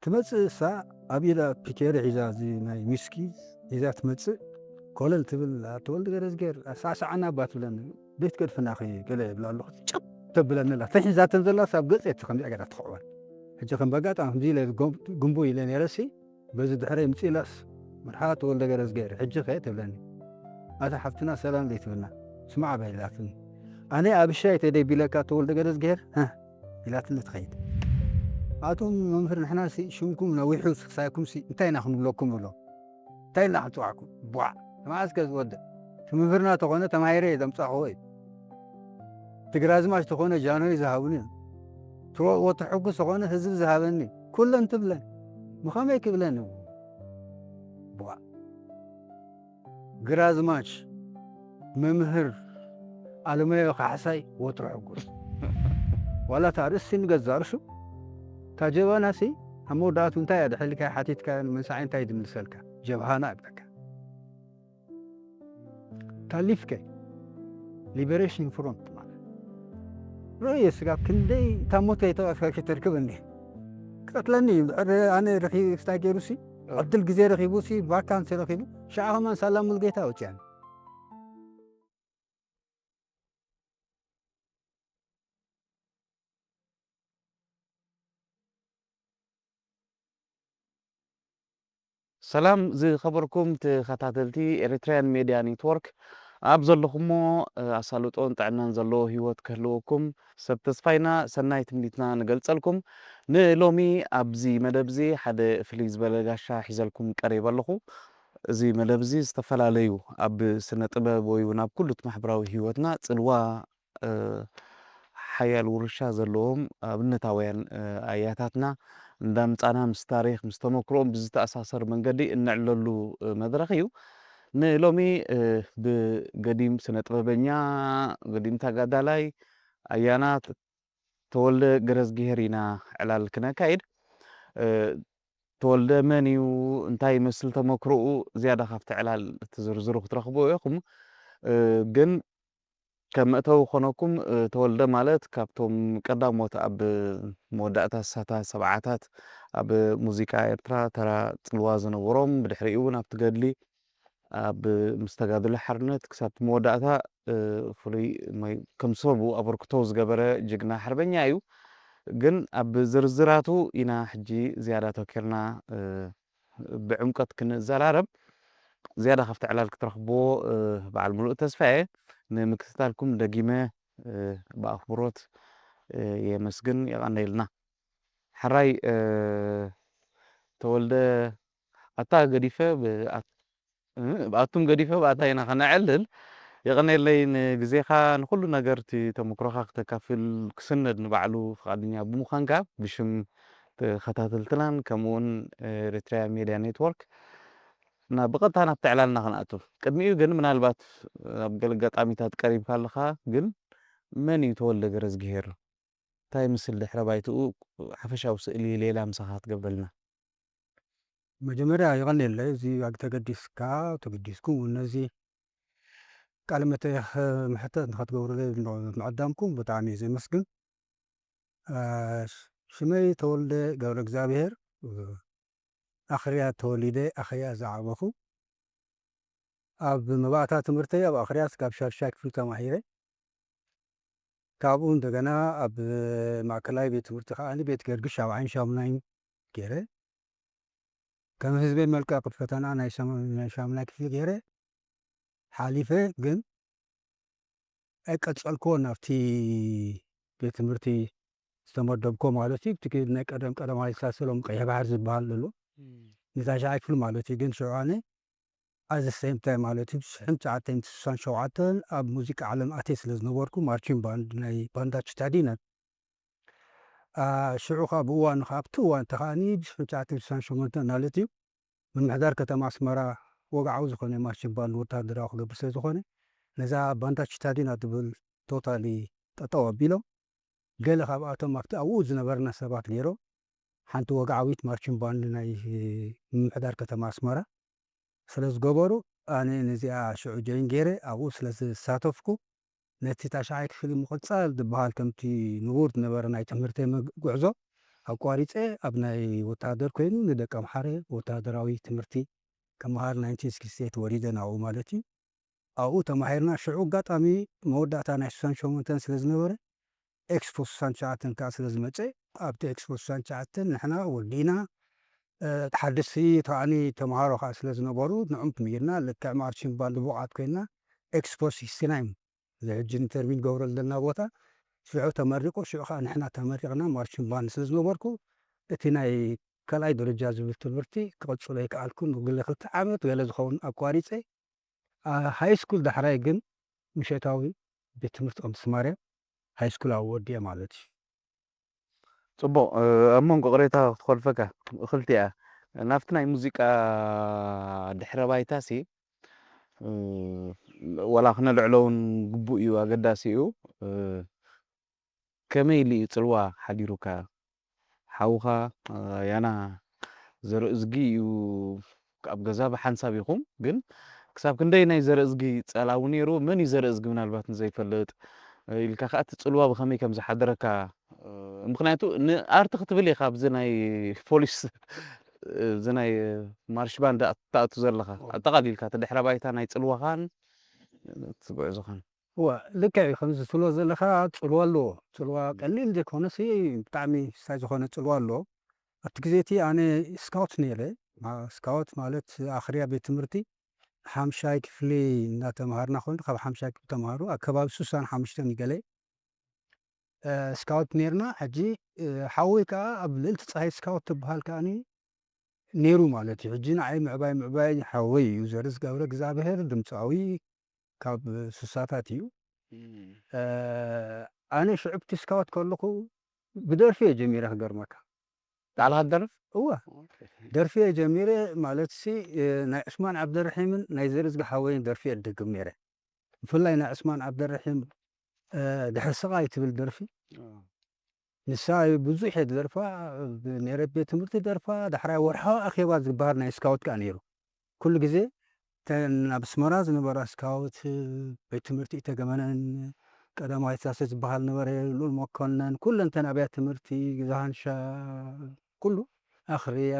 ትመጽእ እሳ ኣብ ኢዳ ፒኬሪ ሒዛ፣ እዚ ናይ ዊስኪ ሒዛ ትመጽእ። ኮለል ትብል፣ "ኣቶ ወልደ ገረዝጌር፣ ኣሳዕስዓና እባ" ትብለኒ። "ቤት ገድፍና ኸ?" ገለ ይብላ ኣለኹ። ጨው ተብለኒ ኣላ። ተን ሒዛተን ዘላ ሳብ ገጸይ እቲ ከምዚኣ ገይራ ትኽዕወን። ሕጂ ከም በጋጣሚ ከምዚ ኢለ ጎም-፣ ግንቡ ኢለ ነይረሲ፣ በዚ ድሕረይ ምጽእ ኢላስ፣ "መርሓባ ኣቶ ወልደ ገረዝጌር፣ ሕጂ ኸ?" ትብለኒ። ኣታ ሓፍትና ሰላም ዘይትብልና፣ ስማዕ በይ ኢላትኒ። ኣነ ኣብሻይ ተደይ ቢለካ ኣቶ ወልደ ገረዝጌር፣ "ሀ?" ኢላትኒ ትኸይድ። ኣቶም መምህር፣ ንሕናሲ ሽምኩም ነዊሑ፣ ስክሳይኩምሲ እንታይ ኢና ክንብለኩም?" ብሎ። "እንታይ ኢልና ክንጽዋዕኩም? ቧዕ! መዓስ ከ ዝወድእ? እቲ መምህርና ተኾነ ተማሂረ እየ ዘምጻእክዎ" እዩ። እቲ ግራዝማች ተኾነ ጃንሆይ ዝሃቡኒ እዩ። እቲ ወ-፣ ወትሩ ሕጉስ ተኾነ ህዝቢ ዝሃበኒ እዩ። ኩለን ትብለን። ብኸመይ ክብለን? ቧዕ! ግራዝማች መምህር ኣለማየሁ ካሕሳይ ወትሩ ሕጉስ። ዋላ እታ ርእሲ ንገዛ ርእሱ፣ እታ ጀበናሲ ኣብ መወዳእቱ እንታይ እያ ድሕልካ ሓቲትካ፣ ንመንሳዓይ እንታይ ድምልሰልካ? ጀብሃና ይብለካ። ታሊፍከ ሊበሬሽን ፍሮንት ማለት ርእየ ስጋብ ክንደይ እታ ሞት ከይተቐፈ ክትርክብ እንዲ ክቀትለኒ እዩ። ድሕሪ ኣነ ረኺ-፣ ስታይ ገይሩሲ፣ ዕድል ግዜ ረኺቡሲ፣ ቫካንሲ ረኺቡ፣ ሽዓ ከማን ሳላ ሙሉጌታ ኣውፅኣኒ። ሰላም ዝኸበርኩም ተኸታተልቲ ኤሪትራያን ሜድያ ኔትወርክ፣ ኣብ ዘለኹሞ፣ እ፣ ኣሳልጦን ጥዕናን ዘለዎ ህይወት ክህልወኩም ሰብ ተስፋ ኢና፣ ሰናይ ትምኒትና ንገልጸልኩም። ንሎሚ ኣብዚ መደብ እዚ ሓደ ፍልይ ዝበለ ጋሻ ሒዘልኩም ቀሪበ ኣለኹ። እዚ መደብ እዚ ዝተፈላለዩ ኣብ ስነ ጥበብ ወይ እውን ኣብ ኩሉ እቲ ማሕበራዊ ህይወትና ጽልዋ፣ እ፣ ሓያል ውርሻ ዘለዎም ኣብነታውያን፣ እ፣ ኣያታትና እንዳምጻና ምስ ታሪኽ፣ ምስ ተመክሮኦም ብዝተኣሳሰር መንገዲ እነዕለሉ፣ እ፣ መድረኽ እዩ። ንሎሚ፣ እ፣ ብገዲም ስነ ጥበበኛ፣ ገዲም ተጋዳላይ፣ ኣያና ተወልደ ገረዝግሄር ኢና ዕላል ክነካይድ። እ፣ ተወልደ መን እዩ? እንታይ ይመስል ተመክሮኡ? ዝያዳ ካብቲ ዕላል እቲ ዝርዝሩ ክትረኽብዎ ኢኹም። እ፣ ግን ከም መእተዊ ክኾነኩም፣ እ፣ ተወልደ ማለት ካብቶም ቀዳሞት ኣብ መወዳእታ ስሳታት ሰብዓታት ኣብ ሙዚቃ ኤርትራ ተራ ጽልዋ ዝነበሮም፣ ብድሕሪኡ እውን ኣብቲ ገድሊ ኣብ፣ ምስ ተጋድሎ ሓርነት ክሳብ መወዳእታ፣ እ፣ ፍሉይ ማይ-፣ ከም ሰቡ ኣበርክቶ ዝገበረ ጅግና ሓርበኛ እዩ። ግን ኣብ ዝርዝራቱ ኢና ሕጂ ዝያዳ ተኪርና፣ እ፣ ብዕምቀት ክንዘራረብ፣ ዝያዳ ካብቲ ዕላል ክትረኽብዎ፣ እ፣ በዓል ምሉእ ተስፋ እየ። ንምክትታልኩም ደጊመ፣ እ፣ ብኣኽብሮት፣ እ፣ የመስግን። የቐነየልና። ሕራይ፣ እ፣ ተወልደ፣ ኣታ ገዲፈ ብ-፣ ኣት-፣ እ፣ ብኣቱም ገዲፈ ብኣታ ኢና ከነዕልል። የቐነየለይ ንግዜኻ፣ ንኹሉ ነገር እቲ ተመክሮኻ ክተካፍል ክስነድ ንባዕሉ ፍቓደኛ ብምዃንካ ብሽም ተኸታተልትናን ከምኡውን ኤሪትራያ ሜድያ ኔትወርክ እና ብቐጥታ ናብቲ ዕላልና ክንኣቱ። ቅድሚኡ ግን ምናልባት ኣብ ገለ ኣጋጣሚታት ቀሪብካ ኣለኻ፣ ግን መን እዩ ተወልደ ገረዝግሄር? እንታይ ይመስል ድሕረ ባይትኡ? ሓፈሻዊ ስእሊ ሌላ ምሳኻ ክትገብረልና። መጀመርያ የቐንየለይ፣ እዚ ኣግ-፣ ተገዲስካ፣ ተገዲስኩም እውን ነዚ ቃለ መጠይቕ ምሕተት ንኸትገብሩለይ ምዕዳምኩም ብጣዕሚ እየ ዘመስግን። እ፣ ሽመይ ተወልደ ገብረ እግዚኣብሔር፣ እ፣ ኣኽርያ ተወሊደ፣ ኣኽርያ ዝዓበኹ። ኣብ መባእታ ትምህርተይ ኣብ ኣኽርያ ስጋብ ሻድሻይ ክፍሊ ተማሂረ። ካብኡ እንደገና ኣብ ማእከላይ ቤት ትምህርቲ ከኣ ቤት ገርግሽ ሻብዓይን ሻሙናይን ገይረ። ከም ህዝበይ መልቀቂ ፈተና ናይ ሻም-፣ ናይ ሻሙናይ ክፍሊ ገይረ ሓሊፈ፣ ግን ኣይቀጸልክዎን ኣብቲ ቤት ትምህርቲ ዝተመደብኩዎ ማለት እዩ። እቲ ናይ ቀደም ቀዳማይ ዝሳሰሎም ቀይሕ ባሕሪ ዝበሃል ዘሎ። እም። ንታሽዓይ ክፍሊ ማለት እዩ። ግን ሽዑ ኣነ at the same time ማለት እዩ፣ ሽሕን ትሽዓተ ሚእትን ስሳን ሸውዓተን ኣብ ሙዚቃ ዓለም ኣትየ ስለ ዝነበርኩ፣ ማርቺን ባንድ ናይ ባንዳ ችታዲነን። ኣ፣ ሽዑ ኸኣ ብእዋኑ ኸኣ ኣብቲ እዋን ተኻእኒ ብሽሕን ትሽዓተ ሚእትን ስሳን ሸሞንተን ማለት እዩ፣ ምምሕዳር ከተማ ኣስመራ ወግዓዊ ዝኾነ ማርቺን ባንድ ወታደራዊ ክገብር ስለ ዝኾነ፣ ነዛ ባንዳ ችታዲና ትብል ቶታሊ ጠጠው ኣቢሎም፣ ገለ ካብኣቶም ኣብቲ ኣብኡ ዝነበርና ሰባት ነይሮም፣ ሓንቲ ወግዓዊት ማርቺን ባንድ ናይ ምምሕዳር ከተማ ኣስመራ ስለ ዝገበሩ፣ ኣነ ነዚኣ ሽዑ ጆይን ገይረ ኣብኡ ስለ ዝሳተፍኩ፣ ነቲ ታሽዓይ ክፍሊ ምቕጻል ዝበሃል ከምቲ ንቡር ዝነበረ ናይ ትምህርተይ መግ-፣ ጉዕዞ ኣቋሪፀ ኣብ ናይ ወታደር ኮይኑ ንደቂ ኣምሓረ ወታደራዊ ትምህርቲ ከመሃር ናይንቲን ሲክስቲ ኤይት ወሪደ ናብኡ ማለት እዩ። ኣብኡ ተማሂርና። ሽዑ ኣጋጣሚ መወዳእታ ናይ ስሳን ሸሞንተን ስለ ዝነበረ ኤክስፖ ስሳን ትሽዓተን ከዓ ስለ ዝመፀ ኣብቲ ኤክስፖ ስሳን ትሽዓተን ንሕና ወዲእና። ተሓደስቲ ተዓኒ ተምሃሮ ከዓ ስለ ዝነበሩ ንዕም ትምሂርና ልክዕ ማርችን ባንድ ብቑዓት ኮይና ኤክስፖ ሲክስቲ ናይን እዚ ሕጂ ኢንተርቪው ንገብረሉ ዘለና ቦታ ሽዑ ተመሪቑ። ሽዑ ከዓ ንሕና ተመሪቕና ማርችን ባንድ ስለ ዝነበርኩ እቲ ናይ ካልኣይ ደረጃ ዝብል ትምህርቲ ክቕፅሎ ይከኣልኩ። ንግለ ክልተ ዓመት ገለ ዝኸውን ኣቋሪፀ። ሃይ ስኩል ዳሕራይ ግን ምሸታዊ ቤት ትምህርቲ ቅድስት ማርያም ሃይ ስኩል ኣብኡ ወዲኤ ማለት እዩ። ፅቡቕ። ኣብ መንጎ ቅሬታ ክትኾልፈካ ክልቲኣ ናብቲ ናይ ሙዚቃ ድሕረ ባይታ ሲ ወላ ክነልዕሎ እውን ግቡእ እዩ፣ ኣገዳሲ እዩ። ከመይ ኢሉ እዩ ፅልዋ ሓዲሩካ? ሓውኻ ያና ዘርእዝጊ እዩ። ኣብ ገዛ ብሓንሳብ ኢኹም፣ ግን ክሳብ ክንደይ ናይ ዘርእዝጊ ጸላዊ ነይሩ? መን እዩ ዘርእዝጊ ምናልባት ንዘይፈልጥ ኢልካ ከኣ እቲ ጽልዋ ብኸመይ ከም ዝሓደረካ። ምኽንያቱ ንኣርቲ ክትብል ኢኻ ኣብዚ ናይ ፖሊስ እዚ ናይ ማርሽ ባንድ ትኣቱ ዘለኻ። ኣጠቓሊልካ እቲ ድሕረ ባይታ ናይ ጽልዋኻን እቲ ጉዕዞኻን። እወ፣ ልክዕ እዩ። ከምዚ ትብሎ ዘለኻ ጽልዋ ኣለዎ። ጽልዋ ቀሊል ዘይኮነሲ ብጣዕሚ ሳይ ዝኾነ ጽልዋ ኣለዎ። ኣብቲ ግዜ እቲ ኣነ ስካውት ነይረ። ስካውት ማለት ኣኽርያ ቤት ትምህርቲ ሓምሻይ ክፍሊ እናተምሃርና ኮይኑ ካብ ሓምሻይ ክፍሊ ተምሃሩ ኣብ ከባቢ ስሳን ሓሙሽተን ይገለ ስካውት ነይርና። ሕጂ ሓወይ ከዓ ኣብ ልዕልቲ ፀሃይ ስካውት ትበሃል ከዓኒ ነይሩ ማለት እዩ። ሕጂ ንዓይ ምዕባይ ምዕባይ ሓወይ እዩ ዘርዝ ገብረ እግዚኣብሔር ድምፃዊ ካብ ስሳታት እዩ። ኣነ ሽዑ ብቲ ስካውት ከለኹ ብደርፊ እየ ጀሚረ ክገርመካ። ባዕልኻ ትደርፍ? እወ ደርፊ እየ ጀሚረ። ማለት ሲ ናይ ዑስማን ዓብደርሒምን ናይ ዘርዝጊ ሓወይን ደርፊ እየ ድግም ነይረ። ብፍላይ ናይ ዑስማን ዓብደርሒም ድሕሪ ስቓይ ትብል ደርፊ ንሳ ብዙሕ እየ ዝደርፋ። ነይረ ቤት ትምህርቲ ደርፋ። ዳሕራይ ወርሓዊ ኣኼባ ዝበሃል ናይ ስካውት ከዓ ነይሩ። ኩሉ ግዜ እተን ኣብ ኣስመራ ዝነበራ ስካውት ቤት ትምህርቲ ኢተገመነን ቀዳማዊት ሳሰ ዝበሃል ነበረ፣ ልኡል መኮነን፣ ኩለን እተን ኣብያተ ትምህርቲ ግዛሃንሻ፣ ኩሉ ኣኽርያ፣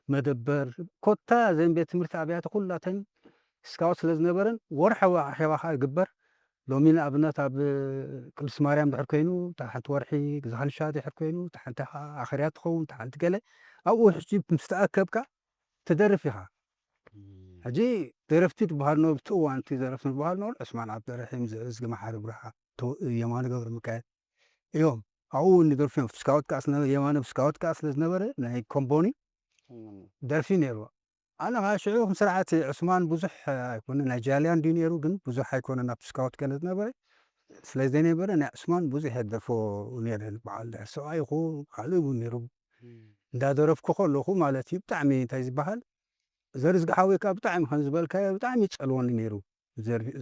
መደበር፣ ኮታ እዘን ቤት ትምህርቲ ኣብያተ ኩላተን ስካውት ስለ ዝነበረን ወርሓዊ ኣኼባ ከዓ ይግበር። ሎሚ ንኣብነት ኣብ ቅድስት ማርያም ድሕር ኮይኑ እታ ሓንቲ ወርሒ ግዛሃንሻ ድሕር ኮይኑ እታ ሓንቲ ከዓ ኣኽርያ ትኸውን እታ ሓንቲ ገለ ኣብኡ ሕጂ ምስ ተኣከብካ ትደርፍ ኢኻ። ሕጂ ደረፍቲ ትበሃል ነበሩ፣ ኣብቲ እዋን እቲ ደረፍቲ ንበሃል ነበሩ ዑስማን ዓብደረሒም፣ ዝእዝጊ መሓሪ ብርሃ፣ የማነ ገብረ ሚካኤል እዮም። ኣብኡ እውን ይደርፉ እዮም። ስካውት ከዓ ስለ የማነ ስካውት ከዓ ስለ ዝነበረ ናይ ኮምቦኒ ደርፊ ነይርዎ። ኣነ ከዓ ሽዑ ከም ስርዓት ዑስማን ብዙሕ ኣይኮነ ናይ ጃልያን ድዩ ነይሩ ግን ብዙሕ ኣይኮነ ናብቲ ስካውት ገለ ዝነበረ ስለ ዘይነበረ ናይ ዑስማን ብዙሕ የደርፎ ነይረ። በዓል ሰብኣይ ይኹ ካልእ እውን ነይሩ እንዳደረፍኩ ከለኹ ማለት እዩ። ብጣዕሚ እንታይ ዝበሃል ዘርዝጊ ሓወይ ከዓ ብጣዕሚ ከም ዝበልካዮ ብጣዕሚ ይጸልወኒ ነይሩ።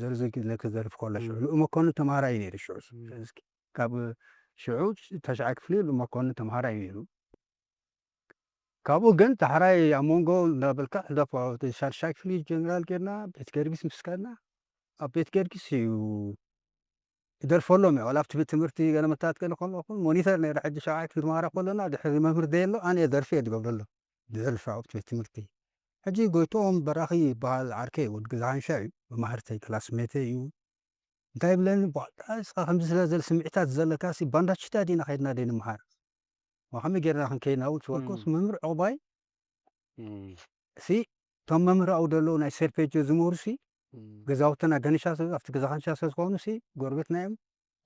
ዘርዝጊ ክዘርፍ ከሎ ሽዑ ልኡ መኮንን ተምሃራይ ነይሩ። ሽዑ ዘርዝጊ ካብ ሽዑ ተሽዓ ክፍሊ ልኡ መኮንን ተምሃራይ ነይሩ። ካብኡ ግን ዳሕራይ ኣብ መንጎ እንዳበልካ ሕለፎ ሻድሻይ ክፍሊ ጀነራል ጌርና ቤት ገርጊስ ምስ ከድና ኣብ ቤት ገርጊስ እዩ ይደርፈሎም እዩ። ዋላ ኣብቲ ቤት ትምህርቲ ገለ መታት ገለ ከለኹ ሞኒተር ነይረ። ሕጂ ሻብዓይ ክፍሊ ተምሃራ ከለና ድሕሪ መምህር ደየሎ ኣነ እየ ደርፊ እየ ዝገብረሎም ዝደርፊ ኣብቲ ቤት ትምህርቲ። ሕጂ ጎይትኦም በራኺ ይበሃል ዓርከይ ወዲ ገዛሓንሻ እዩ መማህርተይ ክላስሜተይ እዩ። እንታይ ይብለኒ ንስኻ ከምዚ ስለ ዘለ ስምዒታት ዘለካ ሲ ባንዳ ችታ ዲና ከይድና ደይ ንምሃር ከመይ ጌርና ክንከይድ ናብኡ ዝበልኩስ መምህር ዑቕባይ ሲ እቶም መምህር ኣብኡ ዘለዉ ናይ ሰርፔጆ ዝምህሩ ሲ ገዛውትና ገንሻ ኣብቲ ገዛ ከንሻ ስለ ዝኾኑ ሲ ጎረቤትና እዮም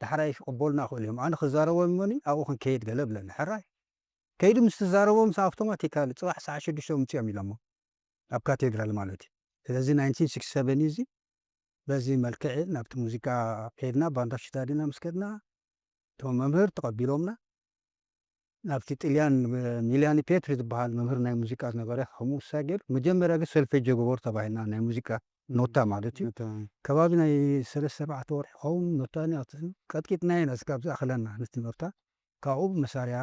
ዳሕራይ ክቕበሉና ይኽእሉ እዮም። ኣነ ክዛረቦም እሞኒ ኣብኡ ክንከይድ ገለ ብለኒ። ሕራይ ከይዱ ምስ ትዛረቦም ሲ ኣውቶማቲካሊ ፅባሕ ሰዓት ሽዱሽተ ምፅኦም ኢሎሞ ኣብ ካቴድራል ማለት እዩ። ስለዚ ናይንቲን ሲክስቲ ሰቨን እዩ እዚ በዚ መልክዕ ናብቲ ሙዚቃ ከይድና ባንዳ ሽታዲና ምስ ከድና እቶም መምህር ተቐቢሎምና ናብቲ ጥልያን ሚልያኒ ፔትሪ ዝበሃል መምህር ናይ ሙዚቃ ዝነበረ ከምኡ ውሳጌ መጀመርያ ግን ሰልፌጆ ግበሩ ተባሂልና ናይ ሙዚቃ ኖታ ማለት እዩ። ከባቢ ናይ ሰለስተ ኣርባዕተ ወርሒ ክኸውን ኖታ ቀጥቂጥና ኢና እስካብ ዝኣኽለና ነቲ ኖታ ካብኡ መሳርያ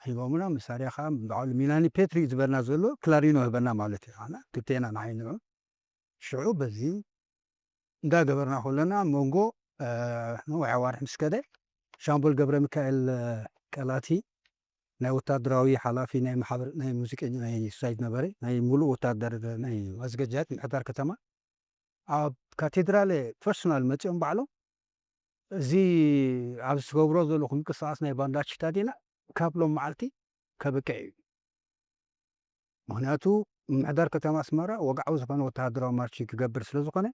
ሂቦምና። መሳርያ ከዓ ባዕሉ ሚላኒ ፔትሪ ዝበልና ዘሎ ክላሪኖ ህበና ማለት እዩ። ኣና ክልቴና ንዓይ ንዑ ሽዑ በዚ እንዳገበርና ከለና መንጎ ነዊሕ ኣዋርሕ ምስ ከደ ሻምበል ገብረ ሚካኤል ቀላቲ ናይ ወታደራዊ ሓላፊ ናይ ማሕበር ናይ ሙዚቀኛ ናይ ሳይድ ነበረ ናይ ሙሉእ ወታደር ናይ ማዝገጃት ምሕዳር ከተማ ኣብ ካቴድራል ፐርሶናል መጺኦም ባዕሎም እዚ ኣብ ዝገብሮ ዘለኹ ምንቅስቃስ ናይ ባንዳ ቺታዲና ካብ ሎም መዓልቲ ከብቅዕ እዩ። ምክንያቱ ምሕዳር ከተማ ኣስመራ ወግዓዊ ዝኾነ ወተሃደራዊ ማርች ክገብር ስለ ዝኾነ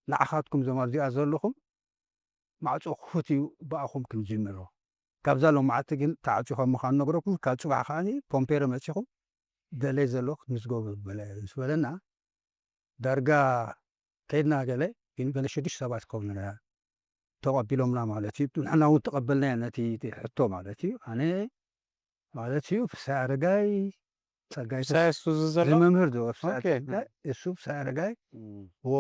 ንዓኻትኩም ዞም ኣብዚኣ ዘለኹም ማዕጾ ክፉት እዩ ብኣኹም ክንጅምሮ። ካብዛ ሎም መዓልቲ ግን ተዓጺኹም ምዃኑ ነግረኩም ካብ ጽባሕ ከዓኒ ፖምፔረ መጺኹም ደለይ ዘሎ ክትምዝገቡ በለ ምስ በለና ዳርጋ ከይድና ገለ ግን ገለ ሽዱሽተ ሰባት ክኸውን ተቐቢሎምና ማለት እዩ። ንሕና እውን ተቐበልናዮ ነቲ ሕቶ ማለት እዩ። ኣነ ማለት እዩ ፍስሃ ኣረጋይ ጸጋይ ተስ- ሳያሱ ዝዘሎ ዝመምህር ዶ ፍስሃ ኦኬ። ኣረጋይ እሱ ፍስሃ ኣረጋይ ዎ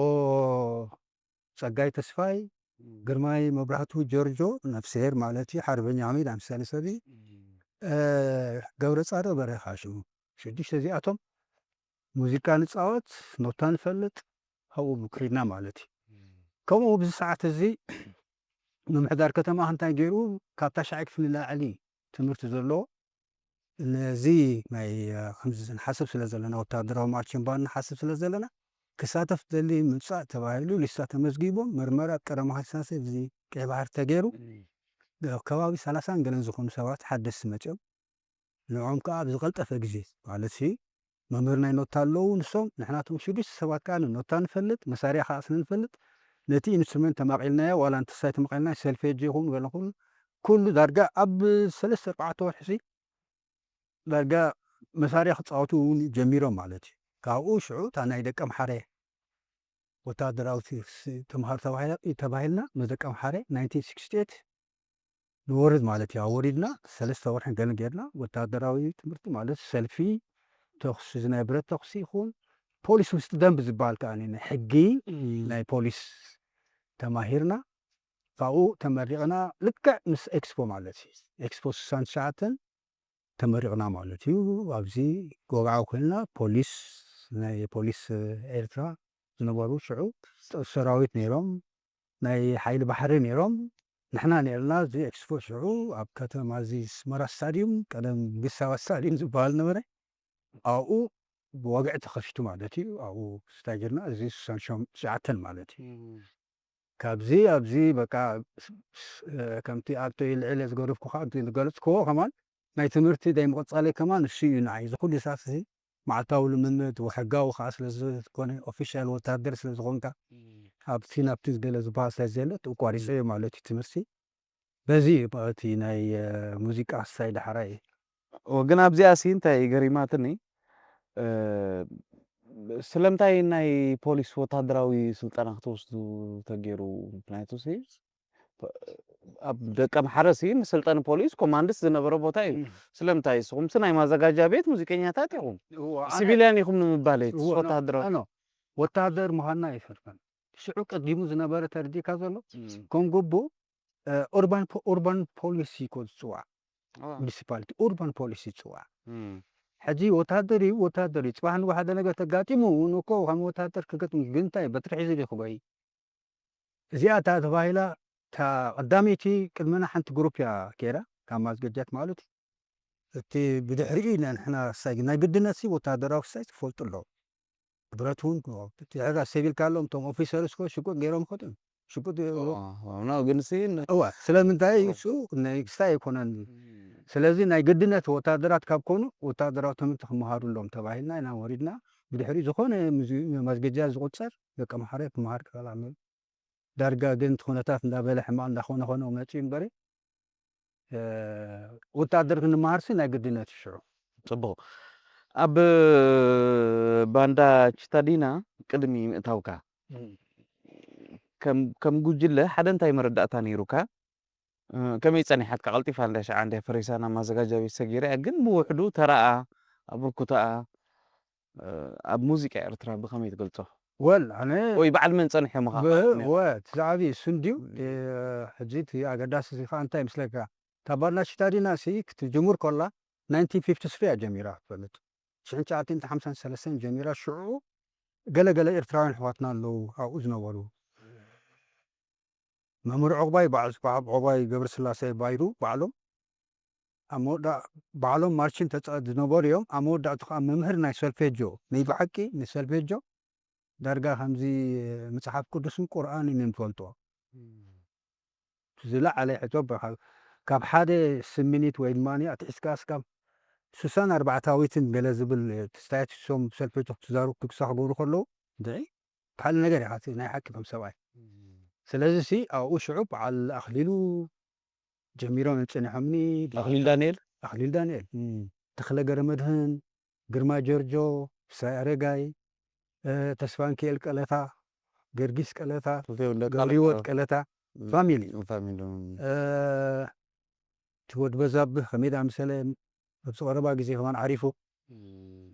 ጸጋይ ተስፋይ ግርማይ መብራህቱ ጆርጆ ነፍስሄር ማለት እዩ ሓርበኛ ሓሚድ ኣምሳሌ ሰብኢ ገብረ ጻድቕ በረኻ ሽሙ ሽዱሽተ እዚኣቶም ሙዚቃ ንጻወት ኖታ ንፈልጥ ካብኡ ብክሪድና ማለት እዩ። ከምኡ ኣብዚ ሰዓት እዚ ምምሕዳር ከተማ እንታይ ገይሩ ካብታ ሻዕ ክፍሊ ላዕሊ ትምህርቲ ዘለዎ ነዚ ናይ ከምዚ ንሓስብ ስለ ዘለና ወታደራዊ ማርችን ባንድ ንሓስብ ስለ ዘለና ክሳተፍ ደሊ ምምፃእ ተባሂሉ ሊስታ ተመዝጊቦም መርመራ ቀዳማዊ ሃሳሰ እዚ ቀይ ባህር ተገይሩ ከባቢ ሰላሳን ገለን ዝኾኑ ሰባት ሓደስቲ መፅኦም ንዕኦም ከዓ ኣብ ዝቐልጠፈ ግዜ ማለት ሲ መምህር ናይ ኖታ ኣለዉ ንሶም ንሕናቶም ሽዱሽተ ሰባት ከዓ ንኖታ ንፈልጥ መሳርያ ከዓ ስለ ንፈልጥ ነቲ ኢንስትሩመንት ተማቒልናዮ ዋላ እንተሳይ ተማቒልና ሰልፌጅ ይኹን ገለ ኩሉ ኩሉ ዳርጋ ኣብ ሰለስተ ኣርባዕተ ወርሒ ሲ ዳርጋ መሳርያ ክፃወቱ እውን ጀሚሮም ማለት እዩ። ካብኡ ሽዑ እታ ናይ ደቀ ምሓረ ወታደራዊ ተምሃሮ ተባሂልና ምስ ደቀ ምሓረ ናይንቲን ሲክስቲ ኤይት ንወርድ ማለት እዩ። ኣወሪድና ሰለስተ ወርሕን ገለን ጌርና ወታደራዊ ትምህርቲ ማለት ሰልፊ ተኩሲ ናይ ብረት ተኩሲ ይኹን ፖሊስ ውስጥ ደንብ ዝበሃል ከዓ ናይ ሕጊ ናይ ፖሊስ ተማሂርና ካብኡ ተመሪቕና ልክዕ ምስ ኤክስፖ ማለት እዩ ኤክስፖ ስሳን ትሽዓተን ተመሪቕና ማለት እዩ። ኣብዚ ጎብዓ ኮይንና ፖሊስ ናይ ፖሊስ ኤርትራ ዝነበሩ ሽዑ ሰራዊት ነይሮም ናይ ሓይሊ ባሕሪ ነይሮም ንሕና ነርና እዚ ኤክስፖ ሽዑ ኣብ ከተማ እዚ ስመራ ስታዲዩም ቀደም ግሳዋ ስታዲዩም ዝበሃል ነበረ ኣብኡ ብወግዒ ተኸፊቱ ማለት እዩ ኣብኡ ስታጅርና እዚ ስሳን ትሽዓተን ማለት እዩ ካብዚ ኣብዚ በቃ ከምቲ ኣብቲ ልዕለ ዝገረፍኩ ከዓ ዝገለፅክዎ ከማን ናይ ትምህርቲ ናይ ምቕፃለይ ከማን እሱ እዩ ንዓይ እዚ ኩሉ ሰዓት እዚ መዓልታዊ ልምምድ ወሕጋዊ ከዓ ስለ ዝኾነ ኦፊሻል ወታደር ስለ ዝኾንካ ኣብቲ ናብቲ ገለ ዝበሃል ስለ ዘለ ተቋሪፀ እዩ ማለት እዩ ትምህርቲ በዚ እዩ እቲ ናይ ሙዚቃ ክሳይ ዳሕራይ ግን ኣብዚኣ ሲ እንታይ ገሪማትኒ ስለምንታይ ናይ ፖሊስ ወታደራዊ ስልጠና ክትወስዱ ተገይሩ ምክንያቱ ሲ ኣብ ደቀ ምሓረ ሲ ንስልጠን ፖሊስ ኮማንድስ ዝነበረ ቦታ እዩ ስለምንታይ ንስኹም ሲ ናይ ማዘጋጃ ቤት ሙዚቀኛታት ኢኹም ሲቪልያን ኢኹም ንምባል ወታደራዊ ወታደር ምዃንና ኣይፈልጠን ሽዑ ቀዲሙ ዝነበረ ተረዲእካ ዘሎ ከም ግቡ ኡርባን ፖሊሲ ኮ ዝፅዋዕ ሙኒሲፓሊቲ ኡርባን ፖሊሲ ይፅዋዕ ሕጂ ወታደር እዩ ወታደር እዩ ፅባሕ ንጎ ሓደ ነገር ተጋጢሙ እውን እኮ ከም ወታደር ክገጥም ግን እንታይ በትሪ ሒዙ ድዩ ክጎይ እዚኣ እታ ተባሂላ እታ ቀዳመይቲ ቅድመና ሓንቲ ግሩፕ እያ ከይራ ካብ ማዝገጃት ማለት እዩ እቲ ብድሕሪኡ ኢና ንሕና ክሳይ ናይ ግድነት ሲ ወታደራዊ ክሳይ ትፈልጡ ኣለዉ ብረት እውን ድሕራ ሰብ ኢልካ ኣለዎም እቶም ኦፊሰር እስኮ ሽጉጥ ገይሮም ይኸዱ ሽጉጥ ግን ሲ እዋ ስለምንታይ እሱ ክስታይ ኣይኮነን ስለዚ ናይ ግድነት ወታደራት ካብ ኮኑ ወታደራዊ ትምህርቲ ክመሃሩ ኣለዎም ተባሂልና ኢና ወሪድና ብድሕሪኡ ዝኾነ መዝገጃ ዝቁፀር ደቂ መሓረ ክመሃር ክኽእል ኣለዎ ዳርጋ ግን እቲ ኩነታት እንዳበለ ሕማቕ እንዳኾነ ኾነ መፂኡ እምበሪ ወታደር ክንመሃርሲ ናይ ግድነት እዩ ሽዑ ፅቡቕ ኣብ ባንዳ ቺታዲና ቅድሚ ምእታውካ ከም ጉጅለ ሓደ እንታይ መረዳእታ ነይሩካ ከመይ ጸኒሓትካ ቀልጢፋ እንዳ ሸዓ እንዳ ፈሪሳ ናብ ማዘጋጃ ቤት ሰጊራ ግን ብውሕዱ ተራኣ ኣበርኩታኣ ኣብ ሙዚቃ ኤርትራ ብኸመይ ትገልጾ ወል ኣነ ወይ በዓል መን ጸኒሖ ምኻ ወ እቲ ዝዓብዪ እሱ እንድዩ ሕጂ እቲ ኣገዳሲ እዚ ከዓ እንታይ ይመስለካ እታ ባንዳ ሽታዲና ሲ ክትጅምር ከላ ናይንቲን ፊፍቲ ስሪ እያ ጀሚራ ትፈልጥ ሽሕን ትሽዓተን ሓምሳን ሰለስተን ጀሚራ ሽዑ ገለ ገለ ኤርትራውያን ኣሕዋትና ኣለዉ ኣብኡ ዝነበሩ መምህር ዑቕባይ በዓል ዝበሃብ ዑቕባይ ገብረስላሴ ባይሩ ባዕሎም ኣብ መወዳእ ባዕሎም ማርችን ተፃወት ዝነበሩ እዮም። ኣብ መወዳእቱ ከዓ መምህር ናይ ሶልፌጆ፣ ናይ ብሓቂ ንሶልፌጆ ዳርጋ ከምዚ መፅሓፍ ቅዱስን ቁርኣንን እዮም ዝፈልጥዎ። ዝለዓለ ሕቶ በ-፣ ካብ፣ ካብ ሓደ ስምኒት ወይ ድማ ኣትሒዝካ እስካብ ስሳን ኣርባዕታዊትን ገለ ዝብል ክስታያት ሶም ሰልፊ ክዛሩ ክግሳ ክገብሩ ከለዉ፣ እንድዒ፣ ካልእ ነገር ኢኻ እቲ ናይ ሓቂ ከም ሰብኣይ። ስለዚ ሲ ኣብኡ ሽዑ በዓል ኣኽሊሉ ጀሚሮም እዮም ጸኒሖምኒ። ኣኽሊል ዳንኤል? ኣኽሊል ዳንኤል፣ እም። ተኽለ ገረመድህን፣ ግርማ ጀርጆ፣ ፍሳይ ኣረጋይ፣ እ፣ ተስፋንኪኤል ቀለታ፣ ገርጊስ ቀለታ፣ ክልቲኦም ደቂ ቀለታ። ሪወት ቀለታ፣ እም፣ ፋሚሊ። ፋሚሊ፣ እም። እ፣ እቲ ወድ በዛብህ ከመይ ደኣ መሰለ፣ ኣብዚ ቀረባ ግዜ ከማን ዓሪፉ። እም።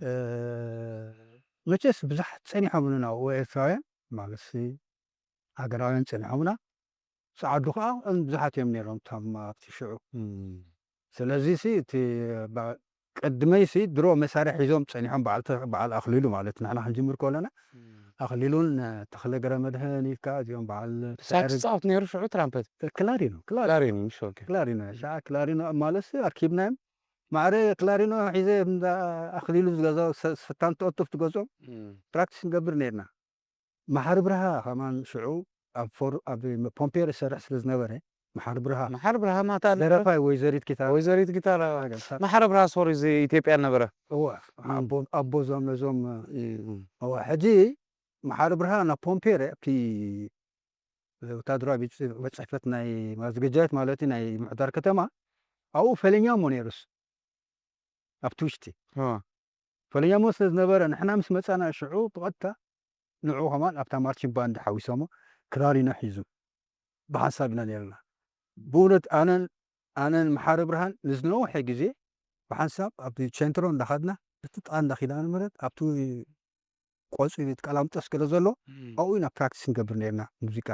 እ፣ መቸስ ብዙሓት ጸኒሖምና ኣብኡ ኤርትራውያን፣ ማለትሲ ሃገራውያን ጸኒሖምና። ጸዓዱ ከኣ፣ እም፣ ብዙሓት እዮም ነይሮም እቶም ኣብቲ ሽዑ። እም። ስለዚ ሲ እቲ ባ-፣ ቅድመይ ሲ ድሮ መሳርሒ ሒዞም ጸኒሖም፣ በዓል ተ-፣ በዓል ኣኽሊሉ ማለት ንሕና ክንጅምር ከለና፣ እም። ኣኽሊሉን፣ እ፣ ተኽለ ገረመድህን ኢልካ፣ እዚኦም በዓል ሳክስ ተዕርግ-፣ ጻወት ነይሩ ሽዑ ትራምፐት? ክላሪኖ፣ ክላሪኖ። ክላሪኖ፣ እሺ፣ ኦኬ። ክላሪኖ፣ ሻዓ ክላሪኖ ማለት ሲ ኣርኪብናዮም። ማዕረ ክላሪኖ ሒዘ እንዳ ኣኽሊሉ ዝገዝኦ ሰ-፣ ስፍታን ትቐጥፍ ትገዝኦም እም። ፕራክቲስ ንገብር ነይርና። መሓሪ ብርሃ ከማን ሽዑ ኣብ ፎር-፣ ኣብ ፖምፔር ይሰርሕ ስለ ዝነበረ፣ መሓሪ ብርሃ። መሓሪ ብርሃ ማታ ኣሎ። ደረፋይ ወይዘሪት ጊታር። ወይዘሪት ጊታር፣ ኣዎ። መሓሪ ብርሃ ሶሪ፣ እዚ ኢትዮጵያ ነበረ። እወ፣ እም። ኣቦ-፣ ኣቦ ዞም ነዞም፣ እም፣ እም። እወ፣ ሕጂ መሓሪ ብርሃ ናብ ፖምፔር፣ ኣብቲ ወታደራዊ ቤት ጽ-፣ ቤት ጽሕፈት ናይ ማዘጋጃ ቤት ማለት እዩ፣ ናይ ምሕዳር ከተማ፣ ኣብኡ ፈለኛ እሞ ነይሩስ። ኣብቲ ውሽጢ። እ። ፈለኛ እሞ ስለ ዝነበረ፣ ንሕና ምስ መጻና ሽዑ ብቐጥታ ንዕኡ ከማን ኣብታ ማርቺን ባንድ ሓዊሶሞ፣ ክላሪኖ ሒዙ ብሓንሳብ ኢና ነይርና። ብእውነት ኣነን፣ ኣነን መሓሪ ብርሃን ንዝነውሐ ግዜ ብሓንሳብ ኣብቲ ቸንትሮ እንዳኸድና፣ እቲ ጥቓ እንዳ ኪዳነ ምሕረት ኣብቲ ቆጽሊ ቀላምጠስ ገለ ዘሎ፣ እም። ኣብኡ ኢና ፕራክቲስ ንገብር ነይርና ሙዚቃ።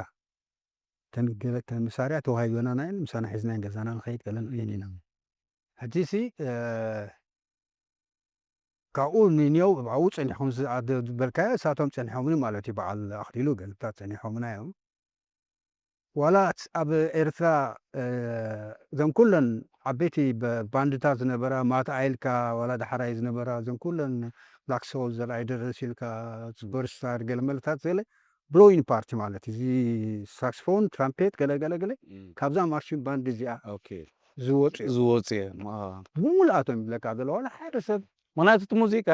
እተን ገለ እተን መሳርያ ተዋሂበናና እየን፣ ምሳና ሒዝናየን ገዛና ንኸይድ ገለ ንኸይድ ኢና። ሕጂሲ፣ እ፣ ካብኡ ንንየው ኣብኡ ጸኒሖም ዝኣደ ዝበልካዮ፣ እሳቶም ጸኒሖምኒ ማለት እዩ። በዓል ኣኽሊሉ ገለታት ጸኒሖምና እዮም። ዋላ ኣብ ኤርትራ፣ እ፣ እዘን ኩለን ዓበይቲ በ-፣ ባንድታት ዝነበራ፣ ማታ ኢልካ ዋላ ዳሕራይ ዝነበራ፣ እዘን ኩለን ብላክ ሶል፣ ዘርኣይ ደረስ ኢልካ፣ ሱፐርስታር፣ ገለ መለታት ዘለ ብሎዊን ፓርቲ ማለት እዩ። እዚ ሳክስፎን፣ ትራምፔት፣ ገለ ገለ ገለ እም። ካብዛ ማርቺን ባንድ እዚኣ ኦኬ። ዝወጹ እዮም። ዝወጹ እዮም። አ። ብምልኣቶም ይብለካ ዘሎ፣ ዋላ ሓደ ሰብ። ምኽንያቱ እቲ ሙዚቃ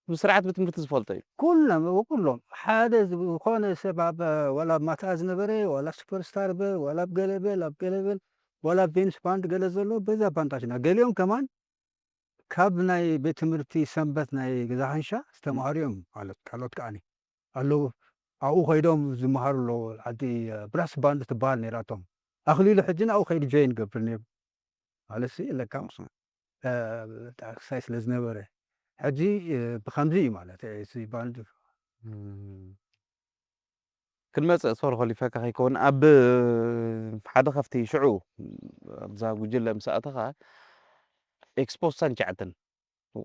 ብስርዓት ብትምህርቲ ዝፈልጦ እዩ። ኩሎም፣ ኩሎም ሓደ ዝኾነ ሰብ ኣብ፣ ዋላ ኣብ ማታ ዝነበረ፣ ዋላ ኣብ ሱፐርስታር በል፣ ዋላ ኣብ ገለ በል፣ ኣብ ገለ በል፣ ዋላ ኣብ ቬኑስ ባንድ ገለ ዘሎ፣ በዛ ባንድ ኣሽና። ገሊኦም ከማን ካብ ናይ ቤት ትምህርቲ ሰንበት ናይ ገዛ ሓንሻ ዝተምሃሩ እዮም ማለት ካልኦት ከዓኒ ኣለዉ። ኣብኡ ከይዶም ዝመሃሩ ኣለዉ። ዓዲ ብራስ ባንድ ትበሃል ነይራቶም። ኣኽሊሉ ሕጂ ንኣብኡ ከይዱ ጆይን ገብር ነይሩ። ማለትሲ ለካ ምስ፣ እ፣ ጣክሳይ ስለ ዝነበረ። ሕጂ፣ እ፣ ብኸምዚ እዩ ማለት፣ እ፣ እዚ ባንድ። እም። ክንመጽእ ሶሪ ኮሊፈካ ከይከውን፣ ኣብ ሓደ ካብቲ ሽዑ ኣብዛ ጉጅለ ምስ ኣተኻ ኤክስፖ ሳንቻዕትን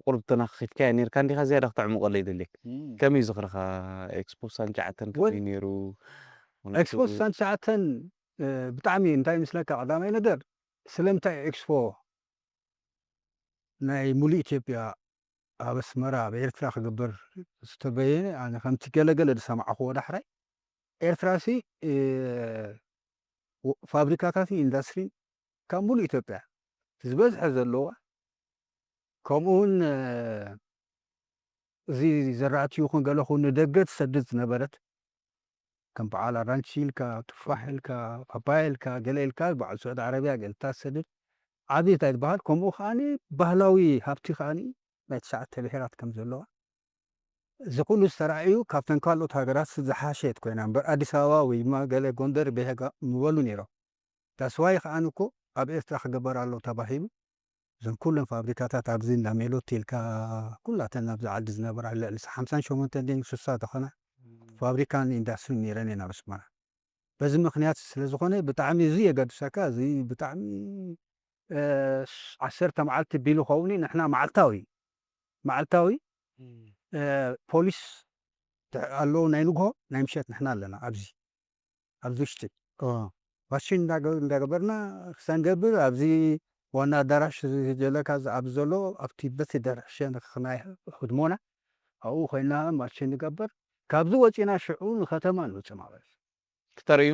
ቁሩብ ተናኺትካያ ኔርካ እንዲኻ፣ ዝያዳ ክተዕምቆለይ ይደልየክ። እም። ከመይ ዝኽርኻ ኤክስፖ ሳንቻዕትን ከመይ ወል-፣ ኔሩ? ኤክስፖ ሳንቻዕትን፣ እ፣ ብጣዕሚ እንታይ ምስለካ፣ ቀዳማይ ነገር ስለምንታይ ኤክስፖ ናይ ሙሉእ ኢትዮጵያ ኣብ ኣስመራ፣ ኣብ ኤርትራ ክግበር ዝተበየነ፣ ኣነ ከምቲ ገለገለ ዝሰማዕኽዎ ዳሕራይ፣ ኤርትራሲ፣ እ፣ ወ-፣ ፋብሪካታትን ኢንዳስትሪን ካብ ሙሉእ ኢትዮጵያ ዝበዝሐ ዘለዋ፣ ከምኡውን፣ እ፣ እዚ ዘራእቲ ይኹን ገለ ኹን ንደገ ትሰድድ ዝነበረት፣ ከም በዓል ኣራንቺ ኢልካ፣ ቱፋሕ ኢልካ፣ ፓፓያ ኢልካ፣ ገለ ኢልካ፣ በዓል ስዑዲ ዓረብያ ገለ ትሰድድ፣ ዓቢ እንታይ ዝበሃል፣ ከምኡ ከኣኒ ባህላዊ ሃብቲ ከኣኒ ናይ ትሽዓተ ብሄራት ከም ዘለዋ፣ እዚ ኩሉ ዝተራእዩ ካብተን ካልኦት ሃገራት ዝሓሸት ኮይና እምበር፣ ኣዲስ ኣበባ ወይ ድማ ገለ ጎንደር ቤሄጋ ምበሉ ነይሮም። ዳስዋይ ከኣኒ እኮ ኣብ ኤርትራ ክግበር ኣሎ ተባሂሉ፣ እዘን ኩለን ፋብሪካታት ኣብዚ እንዳ ሜሎት ኢልካ፣ ኩላተን ኣብዚ ዓዲ ዝነበራ ልዕሊ ሓምሳን ሸሞንተን ድየን ስሳ ዝኾና ፋብሪካን ኢንዳስትሪን ነይረን እየን ኣብ ኣስመራ። በዚ ምኽንያት ስለ ዝኾነ ብጣዕሚ እዚ የገድሰካ፣ እዚ ብጣዕሚ፣ እ፣ ዓሰርተ መዓልቲ ቢሉ ኸውን እዩ። ንሕና መዓልታዊ፣ መዓልታዊ፣ እም። እ፣ ፖሊስ ትሕ-፣ ኣለዉ፣ ናይ ንግሆ ናይ ምሸት ንሕና ኣለና ኣብዚ፣ ኣብዚ ውሽጢ። ኦ። ፋሽን እንዳገ-፣ እንዳገበርና ክሳን ገብር ኣብዚ ዋና ኣዳራሽ እዚ ዘለካ ኣብዚ ዘሎ ኣብቲ በቲ ኣዳራሽ ሸነኽ ናይ ህድሞና ኣብኡ ኮይና ማርች ንገብር። ካብዚ ወፂና ሽዑ ንከተማ ንውፅእ ማለት እዩ። ክተርእዩ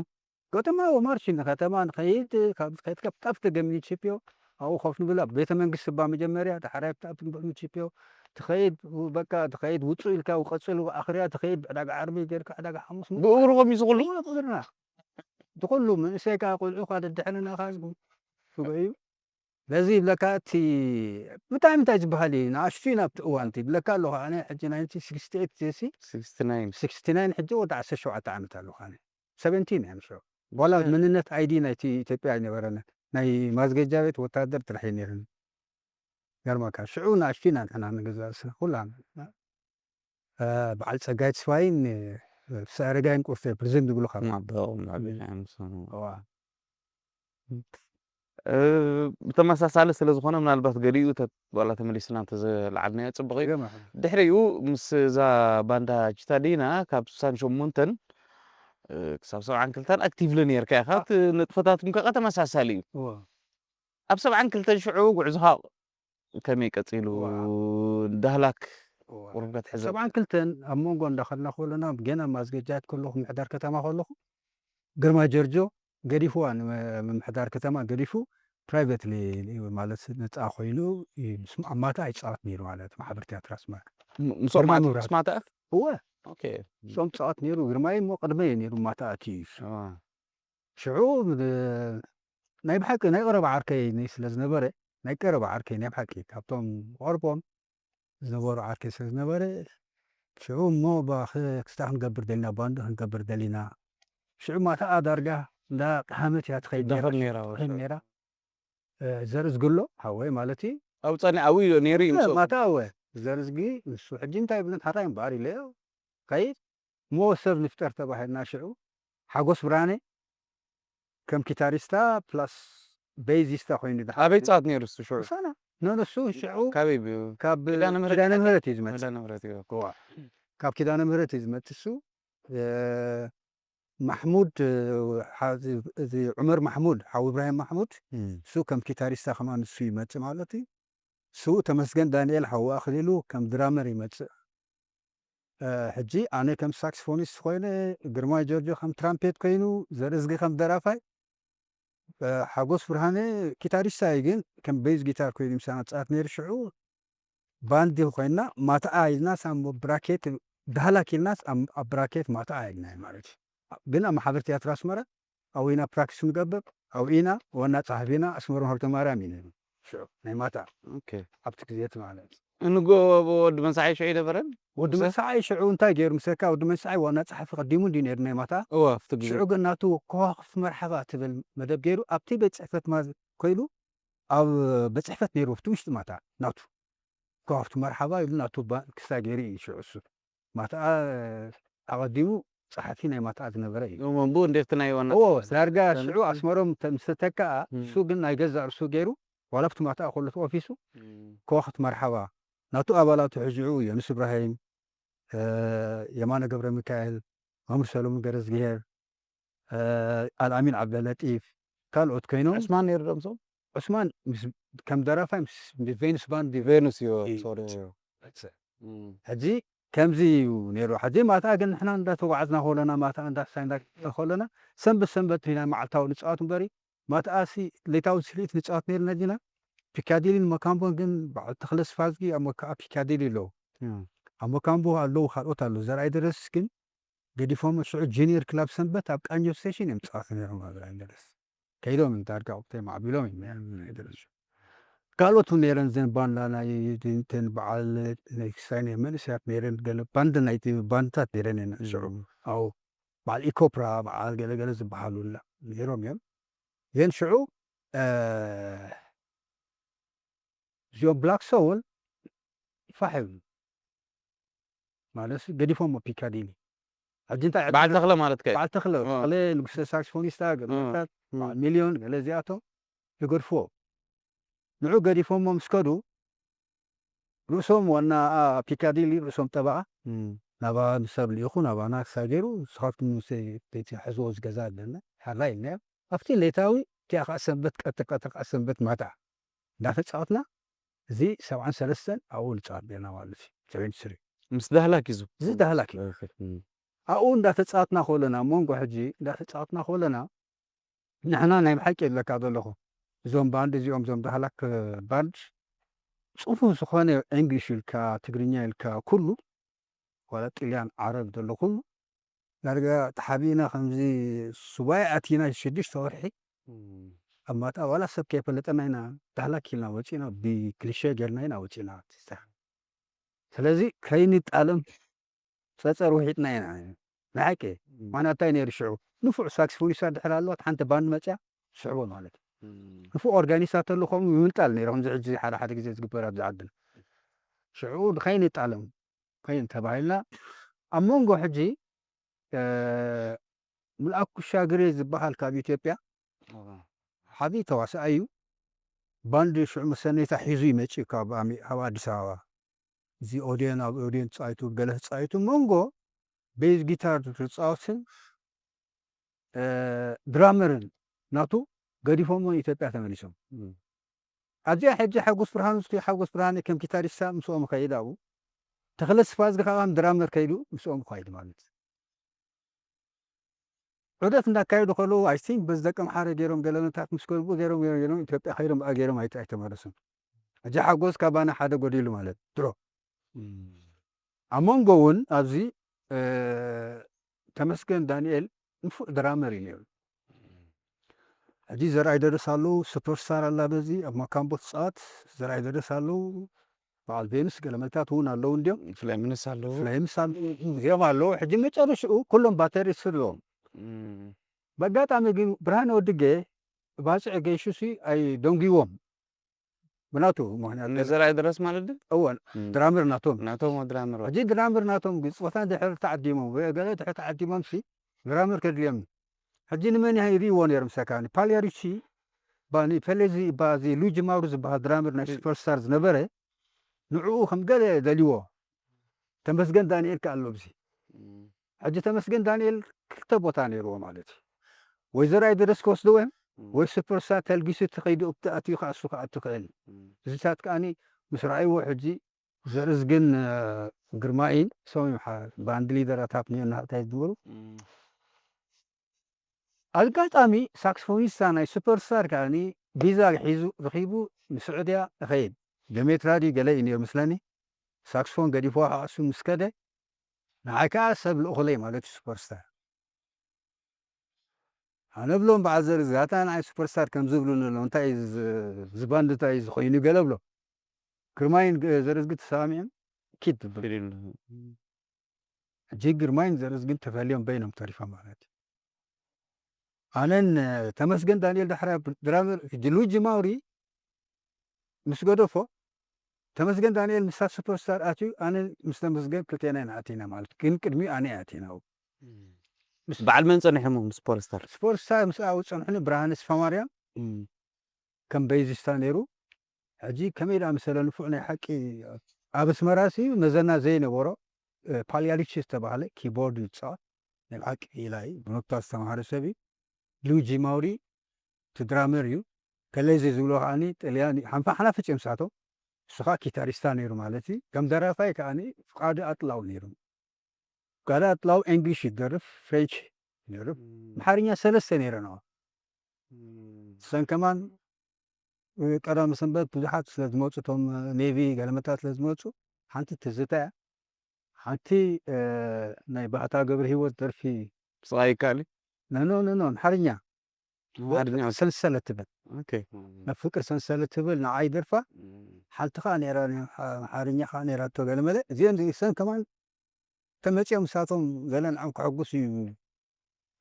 ከተማ ማርች ንከተማ ንኸይድ ካብ ከይድ ካብ ጣፍ ተገ ሙኒሲፒዮ ኣብኡ ኮፍ ንብል ኣብ ቤተ መንግስቲ ባ መጀመርያ ዳሕራይ ኣብ ጣፍ ተገ ሙኒሲፒዮ ትኸይድ በቃ ትኸይድ ውፁ ኢልካ ቀፅሉ ኣኽርያ ትኸይድ ዕዳጋ ዓርቢ ጌርካ ዕዳጋ ሓሙስ ብእግርኹም እዩ ዝኹሉ ብእግርና ትኹሉ መንእሰይ ከዓ ቆልዑ ከዓ ደድሕንና ከዓ ትበዩ ነዚ ይብለካ እቲ ብጣዕሚ እንታይ ዝበሃል እዩ ንኣሽቱ ኢና ኣብቲ እዋን እቲ ይብለካ ኣለኹ ኣነ ሕጂ ናይንቲ ስክስቲ ኤይት ሲ 69 ስክስቲ ናይን ሕጂ ወዲ ዓሰርተ ሸውዓተ ዓመት ኣለኹ ኣነ ሰቨንቲን እያ ምሽ ዋላ እ። መንነት ኣይዲ ናይቲ ኢትዮጵያ ኣይነበረን ናይ ማዝገጃ ቤት ወታደር ጥራሕ እዩ ነይርኒ ገርመካ ሽዑ ንኣሽቱ ኢና ንሕና ንገዛእ ርእስና ኩላና እ፣ በዓል ጸጋይ ተስፋይን ፍስሃ ኣረጋይን ቁርሲ ፕሬዚደንት ዝብሉ ካብ ማበኦም ናቢና ምሰኑ እዋ እ፣ ብተመሳሳሊ ስለ ዝኾነ ምናልባት ገሊኡ ተ- ዋላ ተመሊስና እንተዘለዓልናዮ ፅቡቕ እዩ ገማ ድሕሪኡ ምስ እዛ ባንዳ ቺታዲና ካብ ስሳን ሸሞንተን እ፣ ክሳብ ሰብዓን ክልተን ኣክቲቭሊ ነርካ ኢኻ እቲ ንጥፈታትኩም ከ ተመሳሳሊ እዩ እዋ ኣብ ሰብዓን ክልተን ሽዑ ጉዕዞኻ ከመይ ቀፂሉ ዋ። ዳህላክ እዋ ቁሩብ ክትሕዘ ሰብዓን ክልተን ኣብ መንጎ እንዳኸድና ከለና ገና ማዝገጃት ከለኹ ምሕዳር ከተማ ከለኹ ግርማ ጀርጆ ገዲፍዋ ንምምሕዳር ከተማ ገዲፉ ፕራይቨትሊ ማለት ነፃ ኮይኑ እዩ። ምስ ኣማታ ኣይፃወት ነይሩ ማለት ማሕበር ትያትር ኣስመራ ም- ምስኦም ግርማ ማለት መብራህቱ። ስማታ እወ ኦኬ እሶም ፃወት ነይሩ ግርማይ እሞ ቅድመ እዩ ነይሩ ማታኣት እዩ ዋ። ሽዑ ብ- ናይ ብሓቂ ናይ ቀረባ ዓርከይ ናይ ስለ ዝነበረ ናይ ቀረባ ዓርከይ ናይ ብሓቂ ካብቶም ቀርቦም ዝነበሩ ዓርከይ ስለ ዝነበረ ሽዑ እሞ ባ ክ- ክስታ ክንገብር ደሊና ባንዲ ክንገብር ደሊና ሽዑ ማታኣ ዳርጋ እንዳ ቀሃመት እያ ትኸይድ ነይራ። ደኸም ነይራ ትኸይድ ነይራ እ፣ ዘርእዝግሎ ሓወይ ማለት እዩ ኣብ ጸኒ ኣብኡ እዩ ነይሩ እዩ እ፣ ምስኦም ማታወ ዘርእዝጊ ንሱ ሕጂ እንታይ ብለን ሓራይ እምበኣር ኢለዮ ከይድ እሞ ሰብ ንፍጠር ተባሂልና ሽዑ ሓጎስ ብርሃነ ከም ኪታሪስታ ፕላስ ቤዚስታ ኮይኑ ድሓ- ኣበይ ጸዋት ነይሩ እሱ ሽዑ ምሳና ነነሱ ሽዑ ካበይ ብ- ካብ ኪዳነ ምህረት ኪዳነ ምህረት እዩ ዝመፅእ ኪዳነ ምህረት እዩ እዋ። ካብ ኪዳነ ምህረት እዩ ዝመፅእ እሱ እ፣ ማሕሙድ እ፣ ሓ- እዚ ዑመር ማሕሙድ ሓው እብራሂም ማሕሙድ እም። እሱ ከም ኪታሪስታ ከማን እሱ ይመፅእ ማለት እዩ እሱ ተመስገን ዳንኤል ሓው ኣኽሊሉ ከም ድራመር ይመፅእ እ፣ ሕጂ ኣነ ከም ሳክስፎኒስት ኮይነ ግርማይ ጆርጆ ከም ትራምፔት ኮይኑ ዘርእዝጊ ከም ደራፋይ እ፣ ሓጎስ ብርሃነ ኪታሪስታ እዩ ግን ከም ቤዝ ጊታር ኮይኑ ምሳና ፃት ነይሩ ሽዑ ባንዲ ኮይና ማትኣ ኢልናስ ኣብ ብራኬት ዳህላክ ኢልናስ ኣብ ኣብ ብራኬት ማትኣ ኢልና ማለት እዩ ግን ኣብ ማሕበር ትያትር ኣስመራ ኣብኡ ኢና ፕራክቲስ ንገብር ኣብኡ ኢና ዋና ጸሓፊና ኣስመሮም ሃብተማርያም እዩ ነይሩ ሽዑ ናይ ማትኣ ኦኬ ኣብቲ ግዜት ማለት እዩ እንጎ ወዲ መንሳዓይ ሽዑ ይነበረን ወዲ ምሰ- መንሳዓይ ሽዑ እንታይ ገይሩ ምሰካ ወዲ መንሳዓይ ዋና ጸሓፊ ቀዲሙ እንዲ ነይሩ ናይ ማትኣ እወ ኣብቲ ግዜ ሽዑ ግን ናቱ ከዋክብቲ መርሓባ ትብል መደብ ገይሩ ኣብቲ ቤት ጽሕፈት ማ ኮይሉ ኣብ ቤት ጽሕፈት ነይሩ ኣብቲ ውሽጢ ማታ ናቱ ከዋክብቲ መርሓባ ኢሉ ናቱ ባ- ክሳ ገይሩ እዩ ሽዑ እሱ ማትኣ ኣቐዲሙ ጸሓፊ ናይ ማትኣ ዝነበረ እዩ መንቡ እንዴፍቲ ናይ ዋና ኦ ዳርጋ ሰሚ- ሽዑ ኣስመሮም ተ- ምስ ተተክኣ እም። እሱ ግን ናይ ገዛ እርሱ ገይሩ ዋላ ኣብቲ ማትኣ ከሎ ተቆፊሱ ከዋክብቲ መርሓባ ናቱ ኣባላቱ ሕጂ እዩ ዮኑስ እብራሂም እ፣ የማነ ገብረ ሚካኤል መምህር ሰሎሞን ገረዝግሄር እ፣ ኣልኣሚን ዓብደለጢፍ ካልኦት ኮይኖም ዕስማን ነይሩ ዶ ምስኦም ዑስማን ምስ- ከም ደራፋይ ምስ ቬኑስ ባንድ እዩ ቬኑስ እዩ እዩ። ሶሪ መጽእ። እም። ሕጂ ከምዚ እዩ ነይሩ ሕጂ ማታ ግን ንሕና እንዳተጓዓዝና ከለና ማታ እንዳሳይ እንዳከለና ሰንበት ሰንበት ኢና መዓልታዊ ንፃወት እምበሪ ማትኣሲ ሌታዊ ስልኢት ንፃወት ነይርና ዲና ፒካዲሊን መካምቦን ግን በዓል ተክለ ስፋዝጊ ኣብ መካ ፒካዲሊ ኣለዉ እም። ኣብ መካምቦ ኣለዉ ካልኦት ኣለዉ ዘርኣይ ደረስ ግን ገዲፎም ሽዑ ጁኒየር ክላብ ሰንበት ኣብ ቃንጆ ስቴሽን እዮም ፃወት ነይሮም ኣብ ዘርኣይ ደረስ ከይዶም ዳርጋ ወቅተ ማዕቢሎም እዮም ነይሮም ዘርኣይ ደረስ ካልኦት እውን ነይረን ዘን ባንዳ ናይ ድንትን በዓል ናይ ክሳይ ናይ መንእሰያት ነይረን ገለ ባንድ ናይ ባንድታት ነይረን እየን ሽዑ ኣብኡ በዓል ኢኮፕራ በዓል ገለገለ ዝበሃሉ ላ ነይሮም እዮም ግን ሽዑ እ፣ እዚኦም ብላክ ሶውል ፋሕ ይብሉ ማለት ገዲፎሞ ፒካዲሊ ሕጂ እንታይ በዓል ተኽለ ማለት ከ በዓል ተኽለ እ። ተኽለ ንጉሰ ሳክስፎኒስታ ገለታት እ። በዓል ሚልዮን ገለ እዚኣቶም ይገድፍዎ ንዑ ገዲፎሞ ምስ ከዱ ርእሶም ዋና ፒካዲሊ ርእሶም ጠበቓ እም። ናባ ንሰብ ልኢኹ ናባና ክሳብ ገይሩ ንስኻትኩም ምስ ቤት ሕዝቦ ዝገዛ ኣለና ሓራ ኢልና ኣብቲ ሌታዊ እቲኣ ከዓ ሰንበት ቀትር ቀትር ከዓ ሰንበት ማታ እንዳተጻወትና፣ እዚ ሰብዓን ሰለስተን ኣብኡ ንጻወት ነርና ማለት እዩ። ሰቨንቲ ስሪ። ምስ ዳህላክ እዩ። እዚ ዳህላክ እዩ። ኣብኡ እንዳተጻወትና ከለና፣ ኣብ መንጎ ሕጂ እንዳተጻወትና ከለና፣ ንሕና ናይ ብሓቂ ይብለካ ዘለኹ፣ እዞም ባንድ እዚኦም፣ እዞም ዳህላክ ባንድ፣ ጽፉፍ ዝኾነ እንግሊሽ ኢልካ፣ ትግርኛ ኢልካ፣ ኩሉ፣ ዋላ ጥልያን፣ ዓረብ ዘሎ ኩሉ፣ ዳርጋ ተሓቢእና ከምዚ ሱባኤ ኣቲና ሽዱሽተ ወርሒ ኣብ ማታ፣ ዋላ ሰብ ከይፈለጠና ኢና ዳህላክ ኢልና ወጺና፣ ብክሊሸ ጌርና ኢና ወጺና። ስለዚ ከይንጣለም ጸጸር ውሒጥና ኢና። ንሓቂ። ምኽንያቱ እንታይ ነይሩ ሽዑ? ንፉዕ ሳክስፎኒስታ ድሕር ኣለዋ፣ ሓንቲ ባንድ መጽያ ትስሕቦ ማለት እዩ። ንፉዕ ኦርጋኒስታ ተሎ ከምኡ ይምንጣል ነይሩ፣ ከምዚ ሕጂ ሓደ ሓደ ግዜ ዝግበር ኣብዚ ዓድና። ሽዑ ከይንጣለም ከይን ተባሂልና፣ ኣብ መንጎ ሕጂ፣ እ፣ ምልኣኩ ሻግሬ ዝበሃል ካብ ኢትዮጵያ ዓቢ ተዋሳኣይ እዩ። ባንድ ሽዑ መሰነይታ ሒዙ ይመጽእ ካብ ኣሜ-፣ ካብ ኣዲስ ኣበባ። እዚ ኦድዮን ኣብ ኦድዮን ተጻዊቱ፣ ገለ ተጻዊቱ፣ መንጎ ቤዝ ጊታር ዝጻወትን፣ እ፣ ድራመርን ናቱ ገዲፎሞ ኢትዮጵያ ተመሊሶም። እም። ኣብዚኣ ሕጂ ሓጎስ ብርሃኑ፣ እስኪ ሓጎስ ብርሃነ ከም ጊታሪስታ ምስኦም ይኸይድ ኣብኡ። ተኽለ ስፋዝጊ ከኣ ከም ድራመር ከይዱ ምስኦም ይኸይድ ማለት እዩ። ዑደት እንዳካየዱ ከለዉ፣ I think በዚ ደቂ ኣምሓረ ገይሮም፣ ገለ ነታት ምስ ገብኡ ገይሮም፣ ገይሮም፣ ገይሮም፣ ኢትዮጵያ ከይዶም ብኣ ገይሮም ኣይተ-፣ ኣይተመለሱን። ሕጂ ሓጎስ ካባና ሓደ ጎዲሉ ማለት ድሮ። እም። ኣብ መንጎ እውን ኣብዚ፣ እ፣ ተመስገን ዳንኤል ንፉዕ ድራመር እዩ ነይሩ። ሕጂ ዘርኣይ ደደስ ኣለዉ፣ ሱፐርስታር ኣላ በዚ፣ ኣብ ማካምቦ ትጻወት፣ ዘርኣይ ደደስ ኣለዉ፣ በዓል ቬኑስ ገለ መልታት እውን ኣለዉ እንድዮም። ፍሌምንስ ኣለዉ። ፍሌምስ ኣለዉ፣ እዚኦም ኣለዉ። ሕጂ መጨረሽኡ ኩሎም ባተሪስት ኣለዎም። እም። በጋጣሚ ግን ብርሃነ ወድጌ ባጽዕ ገይሹሲ ኣይደንጉይዎም። ብናቱ ምኽንያት ገለ ንዘርኣይ ድረስ ማለት ድዩ? እወ፣ እም። ድራመር ናቶም። ናቶም ድራመር። ሕጂ ድራመር ናቶም ግን ጾታ ድሕሪ ተዓዲሞም፣ ወይ ገለ ድሕሪ ተዓዲሞምሲ ድራመር ከድልዮም። ሕጂ ንመን ይሪእዎ ነይሮም ሰካኒ? ፓልያሪቺ፣ ባኒ ፔሌዚ፣ ባዚ ሉጂ ማውሪ ዝበሃል ድራመር ናይ ሉጂ። ሱፐርስታር ዝነበረ፣ ንዕኡ ከም ገለ ደልይዎ። ተመስገን ዳንኤል ከኣ ኣሎ ኣብዚ። እም። ሕጂ ተመስገን ዳንኤል ክልተ ቦታ ነይርዎ ማለት እዩ። ወይ ዘርኣይ ደደስ ክወስድዎ እዮም፣ እም። ወይ ሱፐርስታር ተልጊሱ ተኸይዱ ኣብቲ ኣትዩ ከኣ እሱ ክኣቱ ክእል። እም። እዚታት ከኣኒ ምስ ረኣይዎ ሕጂ ዘርእዝግን፣ እ፣ ግርማይን እሶም እዮም ሓ-፣ ባንድ ሊደራት ሃፕ ኒዮ እናሃልታይ ዝነበሩ። እም። ኣጋጣሚ ሳክስፎኒስታ ናይ ሱፐርስታር ከኣኒ ቪዛ ሒዙ ረኺቡ ንስዑድያ ይኸይድ። ዴሜትራ ድዩ ገለ እዩ ነይሩ መስለኒ። ሳክስፎን ገዲፍዋ ከኣ እሱ ምስ ከደ፣ ንዓይ ከኣ ሰብ ልእኹለይ ማለት እዩ ሱፐርስታር። ኣነ ብሎም በዓል ዘርዝጋታ ንዓይ ሱፐርስታር ከም ዝብሉኒ ኣለዉ፣ እንታይ እዩ ዝ-፣ እዚ ባንድ እንታይ እዩ ኮይኑ ገለ ብሎ። ግርማይን ግ-፣ ዘርዝጊ ተሰማሚዖም ኪድ ትብል። ኪድ ይብሉ። ሕጂ ግርማይን ዘርዝጊን ተፈልዮም በይኖም ተሪፎም ማለት እዩ። ኣነን፣ እ፣ ተመስገን ዳንኤል ዳሕራይ ኣብ ድራመር፣ ሕጂ ሉጂ ማውሪ ምስ ገደፎ፣ ተመስገን ዳንኤል ምስታ ሱፐርስታር ኣትዩ፣ ኣነ ምስ ተመስገን ክልቴና ኢና ኣቲና ማለት። ግን ቅድሚኡ ኣነ እየ ኣቲና። እም። ምስ በዓል መን ጸኒሖም ምስ ሱፐርስታር? ሱፐርስታር ምስ ኣብኡ ጸንሑኒ ብርሃነ ተስፋማርያም እም። ከም በይዚስታ ነይሩ። ሕጂ ከመይ ደኣ መሰለ ንፉዕ ናይ ሓቂ ኣብ ኣስመራሲ መዘና ዘይነበሮ፣ እ፣ ፓልያሊቺ ዝተባህለ ኪቦርድ ዝጻወት ናይ ብሓቂ ኢላይ ብኖታ ዝተማሃረ ሰብ እዩ። ሉጂ ማውሪ እቲ ድራመር እዩ። ከለዚ ዝብሎ ከኣኒ ጥልያን እዩ። ሓንፋ ሓናፍጭ እዮም ንሳቶም። እሱ ከኣ ኪታሪስታ ነይሩ ማለት እዩ። ከም ደራፋይ ከኣኒ ፍቓዱ ኣጥላው ነይሩ። ፍቓዱ ኣጥላው ኤንግሊሽ ይደርፍ፣ ፍሬንች ይደርፍ። እም። ኣምሓርኛ ሰለስተ ነይረን። እም። እሰን ከማን፣ እ፣ ቀዳም ሰንበት ብዙሓት ስለ ዝመጹ፣ እቶም ኔቪ ገለመታት ስለ ዝመጹ፣ ሓንቲ ትዝታ እያ። ሓንቲ፣ እ፣ ናይ ባህታ ገብረሂወት ደርፊ። ስቓይ ይከኣል እዩ? ኖ፣ ኖ፣ ኖ፣ ኖ፣ ኣምሓርኛ። ኣምሓርኛ። ሰንሰለት ትብል። ኦኬ። ናይ ፍቅር ሰንሰለት ትብል ንዓይ ደርፋ። እም። ሓንቲ ኸኣ ነይራ፣ ኣምሓርኛ ኸኣ ነይራቶ ገለመለ። እዚአን እሰን ከማን ተመጺኦም ንሳቶም ገለ ንዓም ከሐጉስ እዩ።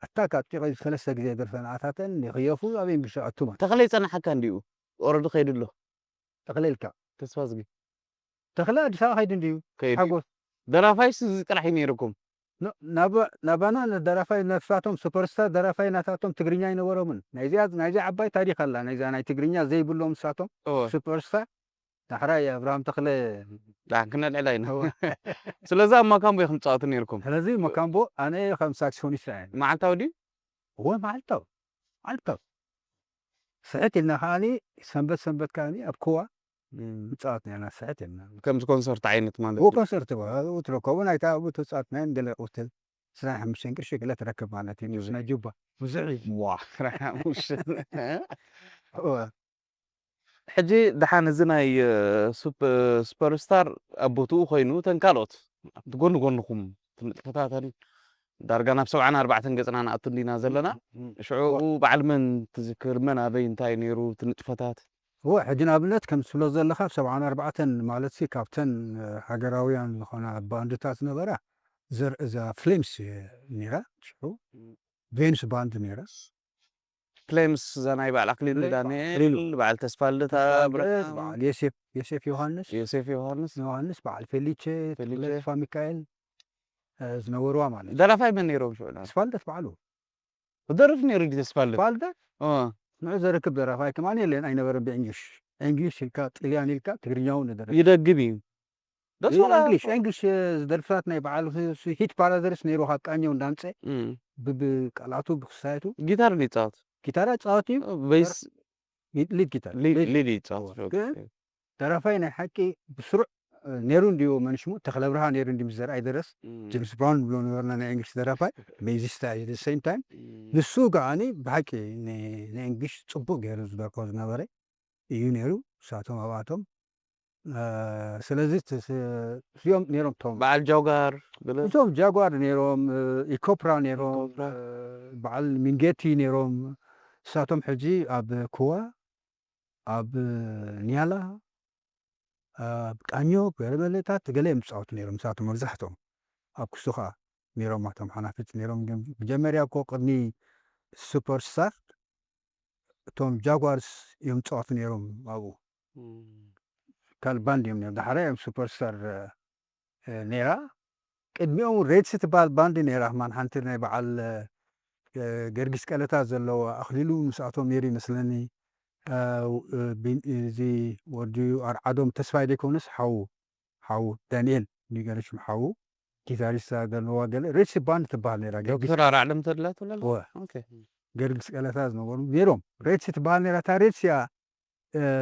ኣታ ካብ ጢቐ ሰለስተ ግዜ ደርፈ ንዓታተን ይኽየፉ ኣብ ኤንግሊሽ ኣቱ ማለት። ተኽለ ይጸንሓካ እንዲኡ ኦረዲ ከይዱ ኣሎ። ተኽለ ኢልካ። ተስፋ ዝጊ። ተኽለ ኣዲስ ኣበባ ከይዱ እንዲዩ። ከይዱ። ሓጎስ። ደራፋይስ እዚ ጥራሕ እዩ ነይርኩም። ኖ፣ ናብ-፣ ናባና ንደራፋይ ነፍሳቶም ሱፐርስታር ደራፋይ ናታቶም ትግርኛ ኣይነበሮምን። ናይዚኣ፣ ናይዚኣ ዓባይ ታሪኽ ኣላ። ናይዛ ናይ ትግርኛ ዘይብሎም ንሳቶም እወ። ሱፐርስታር ዳሕራይ ኣብርሃም ተኽለ ዳሕን ክነልዕላ ኢና። እወ። ስለዚ ኣብ ማካምቦ ኢኹም ትጻወቱ ነይርኩም? ስለዚ ማካምቦ ኣነ ከም ሳክስፎኒስት እየ። መዓልታዊ ድዩ? እወ፣ መዓልታዊ። መዓልታዊ። ስሕት ኢልና ከዓኒ ሰንበት ሰንበት ከዓኒ ኣብ ክዋ ንፃወት ነርና። ስሕት ኢልና ከምዚ ኮንሰርት ዓይነት ማለት ዎ ኮንሰርት ዎ ትረከቡ ናይታ ኣብኡ ተፃወትና ገለ ቁትል ስራይ ሓሙሽተ ቅርሺ ገለ ትረክብ ማለት እዩ። ናይ ጁባ ብዙሕ እዩ። ዋ ስራሕ ሓሙሽተ ሕጂ ደሓን እዚ ናይ ሱፐርስታር ኣብ ቦትኡ ኮይኑ እተን ካልኦት ኣብቲ ጎኒ ጎንኹም ትንጥፈታተን ዳርጋ ናብ ሰብዓን ኣርባዕተን ገፅና ንኣቱ እንዲና ዘለና። ሽዑ በዓል መን ትዝክር? መን ኣበይ እንታይ ነይሩ? ትንጥፈታት እወ ሕጂ ንኣብነት ከም ትብሎ ዘለኻ ኣብ ሰብዓን ኣርባዕተን ማለት ሲ ካብተን ሃገራውያን ዝኾና ባንድታት ነበራ ዘር እዛ ፍሌምስ ነይራ ሽዑ ቬንስ ባንድ ነይራ ፍሌምስ እዛ ናይ በዓል ኣክሊሉ ዳንኤል በዓል ተስፋልደት ኣብርሃም በዓል ዮሴፍ ዮሴፍ ዮሃንስ ዮሴፍ ዮሃንስ ዮሃንስ በዓል ፌሊቼ ፌሊቼ። ተስፋ ሚካኤል ዝነበርዋ ማለት እዩ። ደራፋይ መን ነይሮም ሽዑ ተስፋልደት በዓሉ ክደርፍ ነይሩ ድዩ ተስፋልደት ተስፋልደት እ፣ ንዑ ዘረክብ ደራፋይ ከማን የለን ኣይነበረን ብእንግሊሽ እንግሊሽ ኢልካ ጥልያን ኢልካ ትግርኛ እውን ንደርፍ ይደግም እዩ ደስ ይህ በላ እንግሊሽ እንግሊሽ ዝደርፍታት ናይ በዓል ሂት ፓራደርስ ነይሩ ካብ ቃኘው እንዳምፀ እም፣ ብቃላቱ ብክሳየቱ ጊታር ነው ይጻወት ጊታራ ጻወት እዩ በይስ ሊድ ጊታር ሊድ ሊድ ይጻወት ግን ደራፋይ ናይ ሓቂ ብስሩዕ ነይሩ እንዲዩ መንሽሙ ተክለብርሃ ነይሩ እንዲ ምስ ዘርኣይ ደረስ ጀምስ ብራውን ብሎ ነበርና ናይ እንግሊሽ ደራፋይ ቤዚስታ ሴም ታይም ንሱ ከዓኒ ብሓቂ ንእንግሊሽ ፅቡቅ ገይሩ ዝደርፎ ዝነበረ እዩ ነይሩ ንሳቶም ኣብኣቶም ስለዚ እዚኦም ነይሮም ቶም በዓል ጃውጋር ብለ እቶም ጃጓር ነይሮም ኢኮፕራ ነይሮም በዓል ሚንጌቲ ነይሮም ንሳቶም ሕጂ ኣብ ክዋ ኣብ ኒያላ ኣብ ቃኞ ገለመለታት ገለ እዮም ዝፃወቱ ነይሮም ንሳቶም መብዛሕትኦም ኣብ ክሱ ከዓ ነይሮም ኣቶም ሓናፍት ነይሮም ግን መጀመርያ እኮ ቅድሚ ሱፐር ስታር እቶም ጃጓርስ እዮም ዝፃወቱ ነይሮም ኣብኡ ካል ባንድ እዮም ነይሮም ዳሕራ እዮም ሱፐር ስታር ነይራ ቅድሚኦም ሬድስ ትበሃል ባንድ ነይራ ማን ሓንቲ ናይ በዓል ገርጊስ ቀለታ ዘለዎ ኣኽሊሉ ምስኣቶም ነይሩ ይመስለኒ እዚ ወዲ ኣርዓዶም ተስፋይ ዘይኮነስ ሓዉ ሓዉ ዳንኤል ንገረሽም ሓዉ ጊታሪስት ዘለዋ ገለ ሬድስ ባንድ ትበሃል ነይራ ዶክተር ኣርዓዶም ተድላ ትብላ ገርጊስ ቀለታ ዝነበሩ ነይሮም ሬድስ ትበሃል ነይራ እታ ሬድስ እያ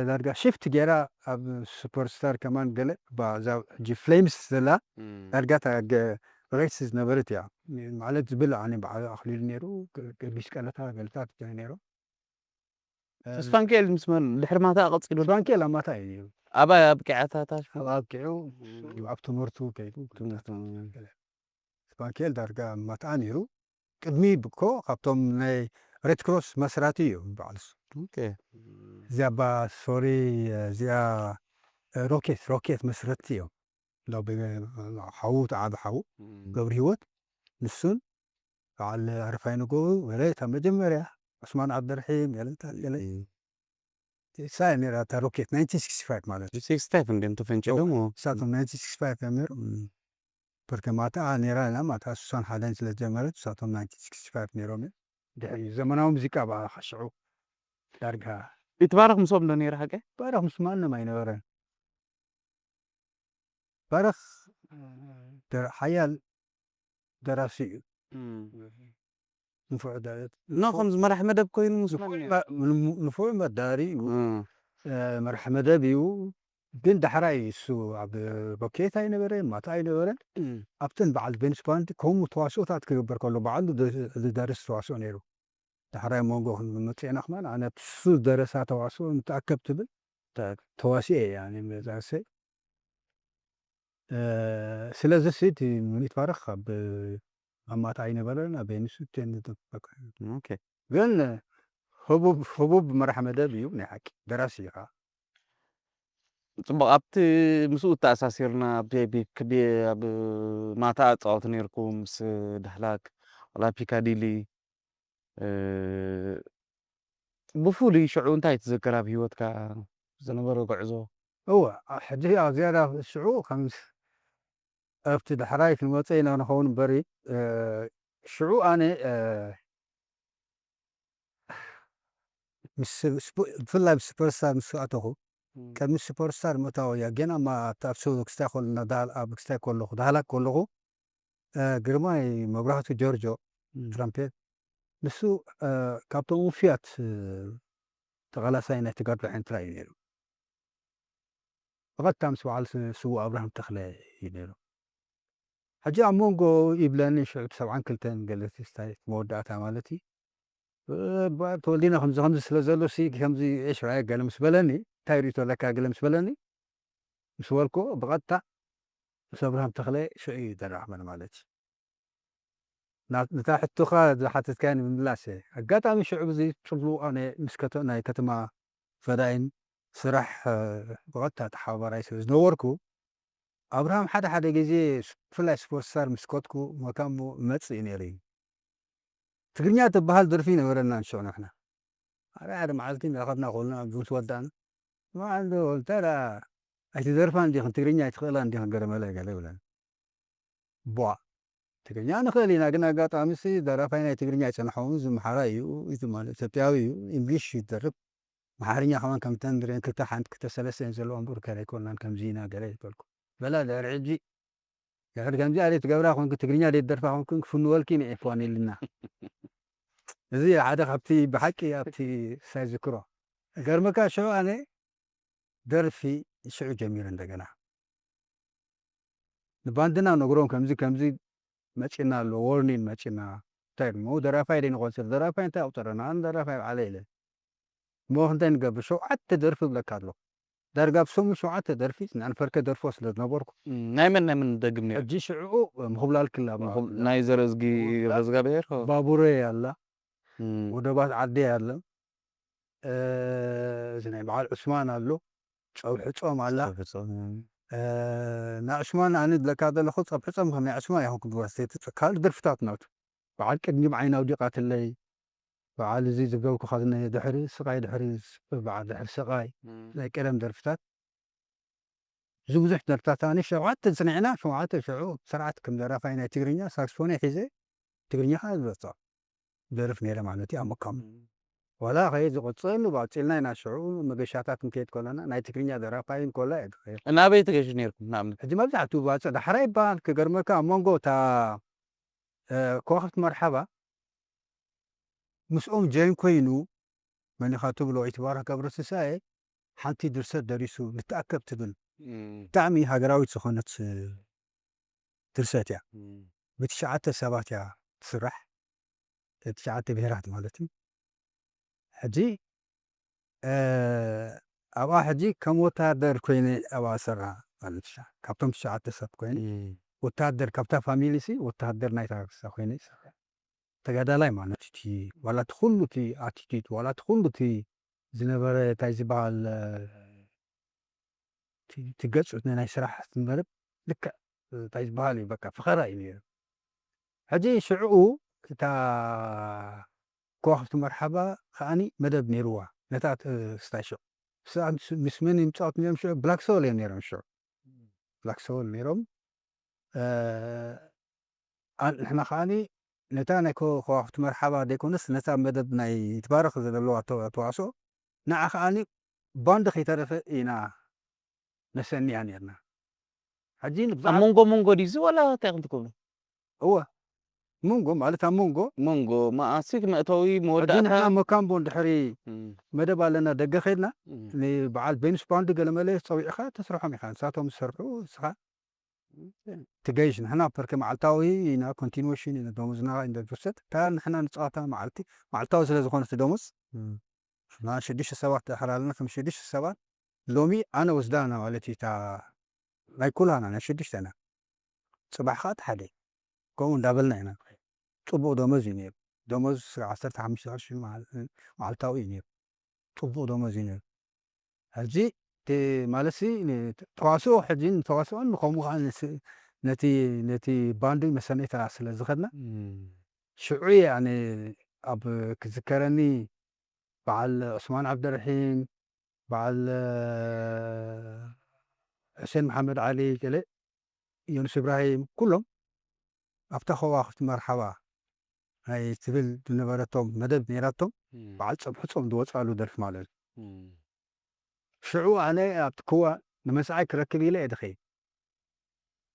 ዳርጋ ሽፍት ገይራ ኣብ ሱፐር ስታር ከማን ገለ እዛ ሕጂ ፍሌምስ ዘላ ዳርጋ እታ ሬድስ ዝነበረት እያ ማለት ዝብል ኣነ በዓል ኣኽሊሉ ነይሩ ገርጊስ ቀለታ ገልታት ነይሮም ተስፋንክኤል ምስ መን ድሕሪ ማታ ቀፂሉ ተስፋንክኤል ኣብ ማታ እዩ ነይሩ ኣባይ ኣብቂዓታታ ኣብ ኣብቂዑ ኣብ ትምህርቱ ከይዱ ተስፋንክኤል ዳርጋ ኣብ ማታ ነይሩ ቅድሚ ብኮ ካብቶም ናይ ሬድ ክሮስ መስራቲ እዩ በዓል እሱ እዚኣ ባ ሶሪ እዚኣ ሮኬት ሮኬት መስረቲ እዮም ሓዉ ተዓቢ ሓዉ ገብሪ ህይወት ንሱን በዓል ኣረፋይ ንጎ ገለ እታ መጀመርያ ዑስማን ዓብደርሒም ገለ ገለ ሳይ ነራ እታ ሮኬት ናይንቲን ሲክስቲ ፋይቭ ማለት እዩ ሲክስቲ ፋይቭ እንዲም ተፈንጭ ደሞ ንሳቶም ናይንቲን ሲክስቲ ፋይቭ እዮም ነይሮም ፕርከማታ ነራ ኢና ማታ ስሳን ሓደን ስለ ዝጀመረት ንሳቶም ናይንቲን ሲክስቲ ፋይቭ ነይሮም እዮም ድሕሪ ዘመናዊ ሙዚቃ በዓኻ ሽዑ ዳርጋ ይትባረክ ምስኦም ዶ ነይረ ሓቀ ባረኽ ምስ ማንም ኣይነበረን ባረኽ ደር- ሓያል ደራሲ እዩ ንፉዕ ዳዊት ኖ ከምዚ መራሕ መደብ ኮይኑ ምስ መን ነይሩ? ንፉዕ መዳሪ እዩ እም፣ መራሕ መደብ እዩ ግን ዳሕራይ እሱ ኣብ ቦኬት ኣይነበረ ማታ ኣይነበረ እም፣ ኣብተን በዓል ቤንስ ባንድ ከምኡ ተዋስኦታት ክግበር ከሎ በዓሉ ዝደርስ ተዋስኦ ነይሩ ዳሕራይ መንጎ ክንመፅኤና ክማን ኣነ እሱ ደረሳ ተዋስኦ ንተኣከብ ትብል ተዋሲኤ እየ ኣነ መዛሰ ስለዚ ሲ እቲ ይትባረክ ኣብ ኣብ ማታ ኣይነበረን ኣብ ኒሱ ኦኬ ግን ህቡብ ህቡብ መራሕ መደብ እዩ ናይ ሓቂ ደራሲ እዩ ከዓ ፅቡቅ ኣብቲ ምስኡ ተኣሳሲርና ኣብ ቪ ኣይ ፒ ክቢ ኣብ ማታ ኣፃወት ነርኩም ምስ ዳህላክ ወላ ፒካዲሊ ብፍሉይ ሽዑ እንታይ ትዝክር ኣብ ሂወትካ ዝነበረ ጉዕዞ እወ ሕጂ ኣብ ዝያዳ ሽዑ ከም ኣብቲ ዳሕራይ ክንመፀ ኢና ንኸውን እምበሪ ሽዑ ኣነ ምስ ብፍላይ ምስ ሱፐርስታር ምስ ኣተኹ ቅድሚ ሱፐርስታር ምእታወያ ገና ማ ኣብታ ኣብ ሶሎ ክስታይ ከሎ ኣብ ክስታይ ከለኹ ዳህላክ ከለኹ ግርማይ መብራህቱ ጆርጆ ትራምፔት ንሱ ካብቶም ውፍያት ተቓላሳይ ናይ ተጋድሎ ኤርትራ እዩ ነይሩ። ብቐጥታ ምስ በዓል ስ- ስዉእ ኣብርሃም ተኽለ እዩ ነይሩ። ሕጂ ኣብ መንጎ ይብለኒ ሽዑ ሰብዓን ክልተን ገለ ክስታይ መወዳእታ ማለት እዩ። እ፣ ባ- ተወልዲና ከምዚ ከምዚ ስለ ዘሎ ሲ ከምዚ እሽ ራየ ገለ ምስ በለኒ እንታይ ርእቶ ኣለካ ገለ ምስ በለኒ ምስ በልኩ ብቐጥታ ምስ ኣብርሃም ተኽለ ሽዑ እዩ ዘራኽበኒ ማለት እዩ። ና- ነታ ሕቶኻ ዝሓተትካያ ንምምላስ እየ። ኣጋጣሚ ሽዑ ብዚ ጽቡቕ ኣነ ምስ ከተ- ናይ ከተማ ፈዳይን ስራሕ እ፣ ብቐጥታ ተሓባባራይ ስለ ዝነበርኩ ኣብርሃም ሓደ ሓደ ግዜ ብፍላይ ስፖርት ስታር ምስ ከድኩ መካሞ መጽእ ነይሩ እዩ። ትግርኛ ትበሃል ደርፊ ነበረና ንሽዑ ንሕና ሓደ ሓደ መዓልቲ እንዳኸድና ኮልና ምስ ወዳእና ማዓንዶ እንታይ ደኣ ኣይትደርፋን ዲኽን ትግርኛ ኣይትኽእላን ዲኽን ገለ መለ ገለ ይብለና። ቧ ትግርኛ ንኽእል ኢና ግን ኣጋጣሚ ሲ ደራፋይ ናይ ትግርኛ ኣይጸንሖምን እዚ ኣምሓራይ እዩ እዚ ማለት ኢትዮጵያዊ እዩ ኢንግሊሽ እዩ ዝደርፍ ኣምሓርኛ ከማን ከምተን ንሪአን ክልተ ሓንቲ ክልተ ሰለስተ እየን ዘለዋ እምበር ከረ ኣይኮናን ከምዚ ኢና ገለ ይበልኩ በላ ድሕሪ ሕጂ ድሕሪ ከምዚ ኣደ ትገብራ ኮንክ ትግርኛ ደይ ትደርፋ ኮንክ ክፍንወልኪ ንኤፍዋን ኢልና እዚ ሓደ ካብቲ ብሓቂ ኣብቲ ሳይ ዝክሮ ገርመካ ሽዑ ኣነ ደርፊ ሽዑ ጀሚረ እንደገና ንባንድና ነግሮም ከምዚ ከምዚ መጺና ኣሎ ዎርኒን መጺና እንታይ ድሞ ደራፋይ ደይ ንቆጽር ደራፋይ እንታይ ኣቁጸረና ኣነ ደራፋይ በዓለ ኢለ እሞ ክንታይ ንገብር ሸውዓተ ደርፊ ብለካ ኣሎ ዳርጋ ኣብ ሰሙን ሸውዓተ ደርፊ ንዕንፈርከ ደርፎ ስለ ዝነበርኩ ናይ መን ናይ መን ደግም ነይሩ ሕጂ ሽዑ ምኹብላል ክላ ናይ ዘርእዝጊ ረዝጋብሔር ባቡረ ኣላ ወደባት ዓዲ ኣለ እዚ ናይ በዓል ዑስማን ኣሎ ጸብሒ ጾም ኣላ ናይ ዑስማን ኣነ ዝብለካ ዘለኹ ጸብሒ ጾም ከም ናይ ዑስማን ይኹን ክድወስቲ ካልእ ደርፍታት ናቱ በዓል ቅድሚ ብዓይና ኣውዲቓትለይ በዓል እዚ ዝገብኩኻ ዝነ ድሕሪ ስቓይ ድሕሪ በዓል ድሕሪ ስቓይ ናይ ቀደም ደርፍታት እዚ ብዙሕ ደርፍታት ኣነ ሸውዓተ ዝጽኒዕና ሸውዓተ ሽዑ ስርዓት ከም ደራፋይ ናይ ትግርኛ ሳክስፎን ሒዘ ትግርኛ ከዓ ዝበጽሖ ደርፍ ነይረ ማለት እዩ ኣብ መካሙ ዋላ ከየ ዝቕጽል ባጽልና ኢና ሽዑ መገሻታት ንከየድ ከለና ናይ ትግርኛ ደራፋይ እንከሎ እየ ዝኸየድ ናበይ ትገሹ ነርኩም ንኣብነት ሕጂ መብዛሕትኡ ባጽዕ ዳሕራ ይበሃል ክገርመካ ኣብ መንጎ እታ ከዋኽብቲ መርሓባ ምስኦም ጀይን ኮይኑ መን ኢኻ ትብሎ ይትባረክ ገብረትንሳኤ ሓንቲ ድርሰት ደሪሱ ንተኣከብ ትብል ብጣዕሚ ሃገራዊት ዝኾነት ድርሰት እያ ብትሽዓተ ሰባት እያ ትስራሕ ትሽዓተ ብሄራት ማለት እዩ ሕጂ ኣብኣ ሕጂ ከም ወታደር ኮይነ ኣብኣ ዝሰራ ማለት እዩ ካብቶም ትሽዓተ ሰብ ኮይነ ወታደር ካብታ ፋሚሊ ሲ ወታደር ናይታ ኮይነ ይሰርሕ ተጋዳላይ ማለት እቲ ዋላ እቲ ኩሉ እቲ ኣቲቲዩድ ዋላ እቲ ኩሉ እቲ ዝነበረ እንታይ ዝበሃል እቲ ገፁ ናይ ስራሕ ዝነበረ ልክዕ እንታይ ዝበሃል እዩ በቃ ፈኸራ እዩ ነይሩ ሕጂ ሽዕኡ እታ ከዋክብቲ መርሓባ ከዓኒ መደብ ነይርዋ ነታ ስታሽን ምስ መን ይምፃወት ነይሮም ሽዑ ብላክ ሶል እዮም ነይሮም ሽዑ ብላክ ሶል ነይሮም ንሕና ከዓኒ ነታ ናይ ከዋክብቲ መርሓባ ዘይኮነስ ነታ መደብ ናይ ትባረኽ ዘለዋ ተዋስኦ ንዓ ከዓኒ ባንድ ከይተረፈ ኢና ነሰንያ ነርና ሕጂ ኣብ መንጎ መንጎ ድዩ እዚ ዋላ እንታይ ከም ትገብሩ እወ መንጎ ማለት ኣብ መንጎ መንጎ መኣሲ መእተዊ መወዳእታ ንሕና መካምቦ ድሕሪ መደብ ኣለና ደገ ከድና ንበዓል ቤንስ ባንድ ገለመለ ፀዊዕኻ ተስርሖም ኢኻ ንሳቶም ዝሰርሑ ንስኻ ትገይሽ ንሕና ፐርከ መዓልታዊ ኢና ኮንቲኒዌሽን ኢና ደሞዝና እንደርሰት እታ ንሕና ንፀዋታ መዓልቲ መዓልታዊ ስለ ዝኾነት ደሞዝ ንሕና ሽዱሽተ ሰባት ድሕር ኣለና ከም ሽዱሽተ ሰባት ሎሚ ኣነ ወስዳና ማለት እዩ እታ ናይ ኩላና ናይ ሽዱሽተና ፅባሕ ከዓ ሓደ ከምኡ እንዳበልና ኢና ፅቡቅ ደሞዝ እዩ ነይሩ ደሞዝ ዓሰርተ ሓሙሽተ ቅርሺ መዓልታዊ እዩ ነይሩ ፅቡቅ ደሞዝ እዩ ነይሩ ሕጂ ማለትሲ ተዋስኦ ሕጂ ንተዋስኦን ንከምኡ ከዓ ነቲ ነቲ ባንዲ መሰነይታ ስለ ዝኸድና ሽዑ ኣነ ኣብ ክዝከረኒ በዓል ዑስማን ዓብደርሒም በዓል ሕሴን መሓመድ ዓሊ ገለ ዮኑስ እብራሂም ኩሎም ኣብታ ከዋክብቲ መርሓባ ናይ ትብል ዝነበረቶም መደብ ነይራቶም በዓል ፀብሑ ፆም ዝወፃሉ ደርፊ ማለት እዩ ሽዑ ኣነ ኣብቲ ክዋ ንመስዓይ ክረክብ ኢለ እየ ድኸይድ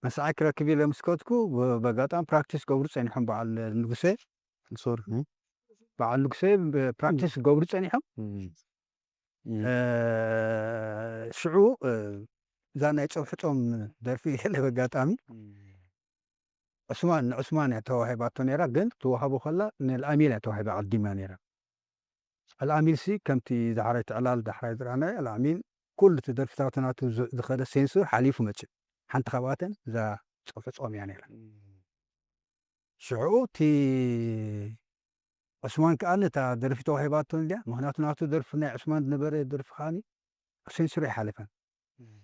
መስዓይ ክረክብ ኢለ ምስ ከድኩ በጋጣሚ ፕራክቲስ ገብሩ ፀኒሖም በዓል ንጉሰ ሶሪ በዓል ንጉሰ ፕራክቲስ ገብሩ ፀኒሖም እም። እ፣ ሽዑ፣ እ፣ እዛ ናይ ጸብሒ ጾም ደርፊ ገለ ኣጋጣሚ እም። ዑስማን፣ ንዑስማን እያ ተዋሂባቶ ነይራ፣ ግን ትወሃቦ ከላ ንኣልኣሚን እያ ተዋሂባ ኣቐዲማ ነይራ። ኣልኣሚን ሲ ከምቲ ዳሕራይ ትዕላል ዳሕራይ ዝረኣናዮ ኣልኣሚን ኩሉ እቲ ደርፍታት ናቱ ዝ-፣ ዝኸደ ሴንሱር ሓሊፉ መጽእ። ሓንቲ ካብኣተን እዛ ጸብሒ ጾም እያ ነይራ። እም። ሽዑ እቲ ዑስማን ከኣ ነታ ደርፊ ተዋሂባቶ እንድያ። ምኽንያቱ ናቱ ደርፊ ናይ ዑስማን ዝነበረ ደርፊ ከኣኒ ሴንሱር ኣይሓለፈን። እም።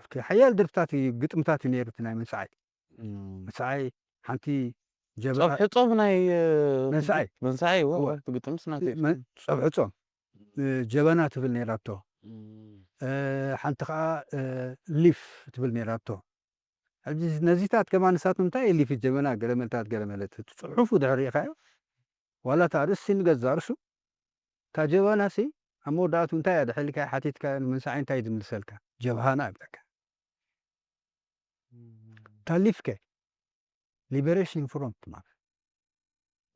እስኪ ሓያል ደርፍታት እዩ፣ ግጥምታት እዩ ነይሩ እቲ ናይ መንስዓይ። እም። መንስዓይ ሓንቲ ጀበ-፣ ጸብሒ ጾም ናይ፣ እ፣ መንስዓይ። መንስዓይ፣ እወ፣ እወ። እወ፣ ግጥምስ ናተይ እዩ። መ-፣ ጸብሒ ጾም፣ እ፣ ጀበና ትብል ነይራቶ። እም። እ፣ ሓንቲ ከኣ፣ እ፣ ሊፍ ትብል ነይራቶ። ሕጂ ነዚታት ከማን ንሳቶም እንታይ እዩ ሊፍ ጀበና ገለመልታት ገለመለት። እቲ ጽሑፉ ድሕሪ ርኢኻዮ፣ ዋላ እታ ኣርእስቲ ንገዛ ርእሱ፣ እታ ጀበናሲ ኣብ መወዳእቱ እንታይ እያ ድሕልካ ሓቲትካ ንምንሳዓይ እንታይ ዝምልሰልካ? ጀብሃና ይብለካ። እታ ሊፍ ከ? ሊበሬሽን ፍሮንት ማለት።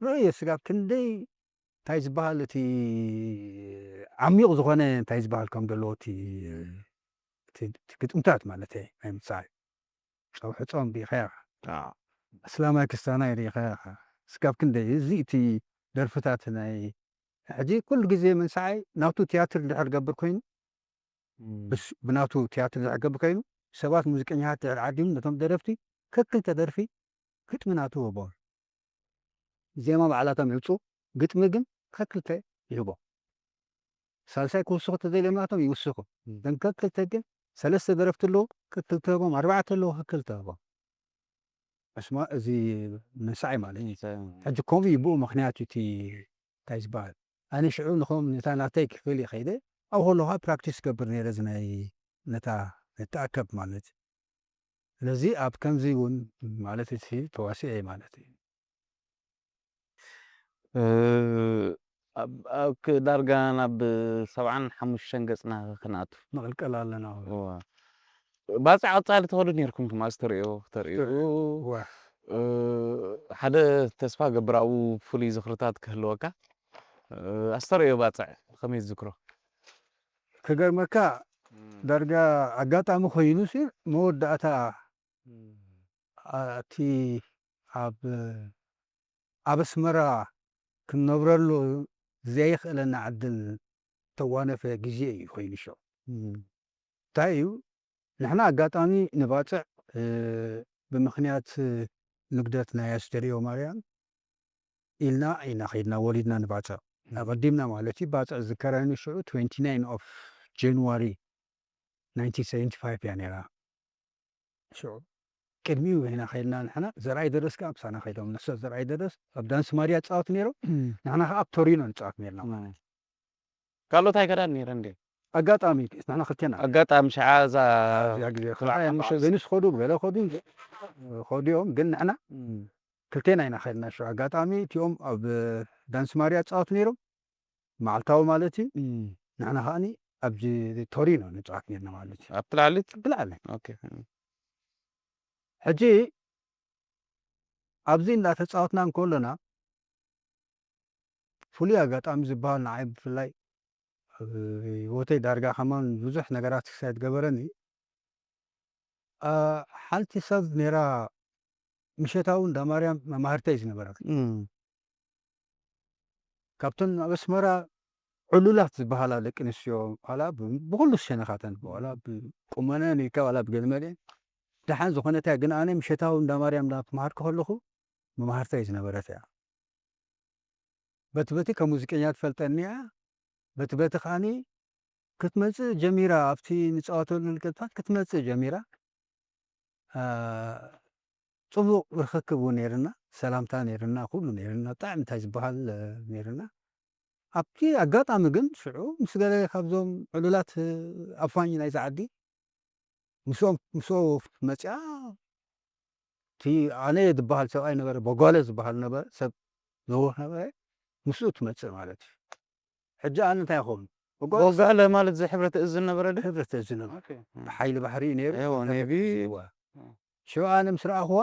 ርእዮ ስጋብ ክንደይ እንታይ ዝበሃል እቲ ዓሚቕ ዝኾነ እንታይ ዝበሃል ከም ዘለዎ እቲ፣ እቲ፣ እቲ ግጥምታት ማለት እየ ናይ ምንሳዓይ። ጸውሒ ጾም ርኢኻዮ ኢኻ። ኣዎ። እስላማይ ክስታናይ ርኢኻዮ ኢኻ። ስጋብ ክንደይ እዚ እቲ ደርፍታት ናይ ሕጂ ኩሉ ግዜ መንስዓይ ናቱ ትያትር እንድሕር ገብር ኮይኑ፣ እም። ብስ-፣ ብናቱ ትያትር እንድሕር ገብር ኮይኑ፣ ሰባት ሙዚቀኛታት እንድሕር ዓዲሙ ነቶም ደረፍቲ ከክልተ ደርፊ ግጥሚ ናቱ ይህቦም። ዜማ ባዕላቶም ይውጹ፣ ግጥሚ ግን ከክልተ ይህቦም። ሳልሳይ ክውስኹ ተዘይለምናቶም ይውስኹ። እም። እተን ከክልተ ግን ሰለስተ ደረፍቲ ኣለዉ፣ ከክልተ ህቦም፣ ኣርባዕተ ኣለዉ፣ ከክልተ ህቦም። እስማ እዚ ምንሳይ ማለት እዩ። ምንሳይ። ሕጂ ከምኡ እዩ፣ ብኡ ምኽንያት እዩ እቲ እንታይ ዝበሃል። ኣነ ሽዑ ንኸም ነታ ናተይ ክፍል እየ ከይደ፣ ኣብ ከለኹ ፕራክቲስ ገብር ነይረ፣ እዚ ናይ ነታ ነተኣከብ ማለት እዩ። ስለዚ ኣብ ከምዚ እውን ማለት እቲ ተዋሲኤ ማለት እዩ። እ፣ ኣብ፣ ኣብ ክ-፣ ዳርጋ ናብ ሰብዓን ሓሙሽተን ገጽና ክንኣቱ። ንቕልቀል ኣለና። እዋ። ባጽዕ ቀጻሊ ትኸዱ ነይርኩም፣ ከም ኣስተርእዮ ተርእዩ። እዋ። እ፣ ሓደ ተስፋ ገብር ኣብኡ ፍሉይ ዝኽርታት ክህልወካ። እ፣ ኣስተርእዮ ባጽዕ ከመይ ትዝክሮ? ክገርመካ፣ ዳርጋ ኣጋጣሚ ኮይኑሲ መወዳእታ፣ እ፣ እቲ ኣብ፣ ኣብ ኣስመራ ክንነብረሉ ዘየኽእለና ዕድል ተዋነፈ ግዜ እዩ ኮይኑ ሸው። እም። እንታይ እዩ? ንሕና ኣጋጣሚ ንባጽዕ፣ እ፣ ብምኽንያት ንግደት ናይ ኣስተርእዮ ማርያም ኢልና ኢና ኸይድና ወሊድና ንባጽዕ። ኣቐዲምና ማለት እዩ። ባጽዕ ዝከራይኑ ሽዑ ትዌንቲ ናይን ኦፍ ጃንዋሪ ናይንቲን ሰቨንቲ ፋይቭ እያ ነይራ። ሽዑ ቅድሚኡ ኢና ኸይድና ንሕና፣ ዘርኣይ ደረስ ከኣ ምሳና ኸይዶም። ንሶ ዘርኣይ ደረስ ኣብ ዳንስ ማርያ ይጻወቱ ነይሮም። እም። ንሕና ኸኣ ኣብ ቶሪኖ ንጻወት ነይርና ማለት እዩ። ካልኦት ኣይከዳን ነይረን ድየን? ኣጋጣሚ ንሕና ክልቴና። ኣጋጣሚ ሸዓ እዛ እዚኣ ግዜ ክልዓን ኣብ ምሸት ቬኒስ ኸዱ፣ ገለ ኸዱ፣ ኸዱ እዮም፣ ግን ንሕና እም። ክልቴና ኢና ኸድና። ሽዑ ኣጋጣሚ እቲኦም ኣብ ዳንስ ማርያ ይጻወቱ ነይሮም፣ መዓልታዊ ማለት እዩ። እም። ንሕና ከኣኒ ኣብዚ ቶሪኖ ንጻወት ነርና ማለት እዩ። ኣብቲ ላዕሊ? ብላዕሊ። ኦኬ። ሕጂ ኣብዚ እንዳተጻወትና እንከሎና ፍሉይ ኣጋጣሚ ዝበሃል ንዓይ ብፍላይ ኣብ ህይወተይ ዳርጋ ከማን ብዙሕ ነገራት ክሳይ ዝገበረኒ፣ ኣ፣ ሓንቲ ሰብ ነይራ ምሸታዊ እንዳ ማርያም መማህርተይ ዝነበረት። እም። ካብተን ኣብ ኣስመራ ዕሉላት ዝበሃላ ደቂ ኣንስትዮ፣ ዋላ ብ-፣ ብኹሉ ሸነኻተን፣ ዋላ ብቁመነን ኢልካ፣ ዋላ ብገለመሊአን ደሓን ዝኾነት እያ። ግን ኣነ ምሸታዊ እንዳ ማርያም እንዳተማሃርኩ ከለኹ መማህርተይ ዝነበረት እያ። በቲ በቲ ከም ሙዚቀኛ ትፈልጠኒ እያ። በቲ በቲ ከኣኒ ክትመጽእ ጀሚራ፣ ኣብቲ ንጻወተሉ ንቅጥታት ክትመጽእ ጀሚራ። ኣ፣ ጽቡቕ ርኽክብ እውን ነይርና፣ ሰላምታ ነይርና፣ ኩሉ ነይርና፣ ብጣዕሚ እንታይ ዝበሃል፣ እ፣ ነይርና። ኣብቲ ኣጋጣሚ ግን ሽዑ ምስ ገለ ካብዞም ዕሉላት፣ እ፣ ኣፋኝ ናይዛ ዓዲ ምስኦም፣ ምስኡ መጺኣ፣ እቲ ኣነ ዝበሃል ሰብኣይ ነበረ፣ በጓለ ዝበሃል ነበረ፣ ሰብ ነውር ነበረ፣ ምስኡ ትመጽእ ማለት እዩ። ሕጂ ኣነ እንታይ ይኸውን? በጓለ በጓለ ማለት እዚ ሕብረት እዝን ነበረ ድዩ? ሕብረት እዝን ነበረ። ኦኬ። ብሓይሊ ባሕሪ እዩ ነይሩ። እዎ፣ ኔቪ። እዋ። ሽዑ ኣነ ምስ ረኣኽዋ፣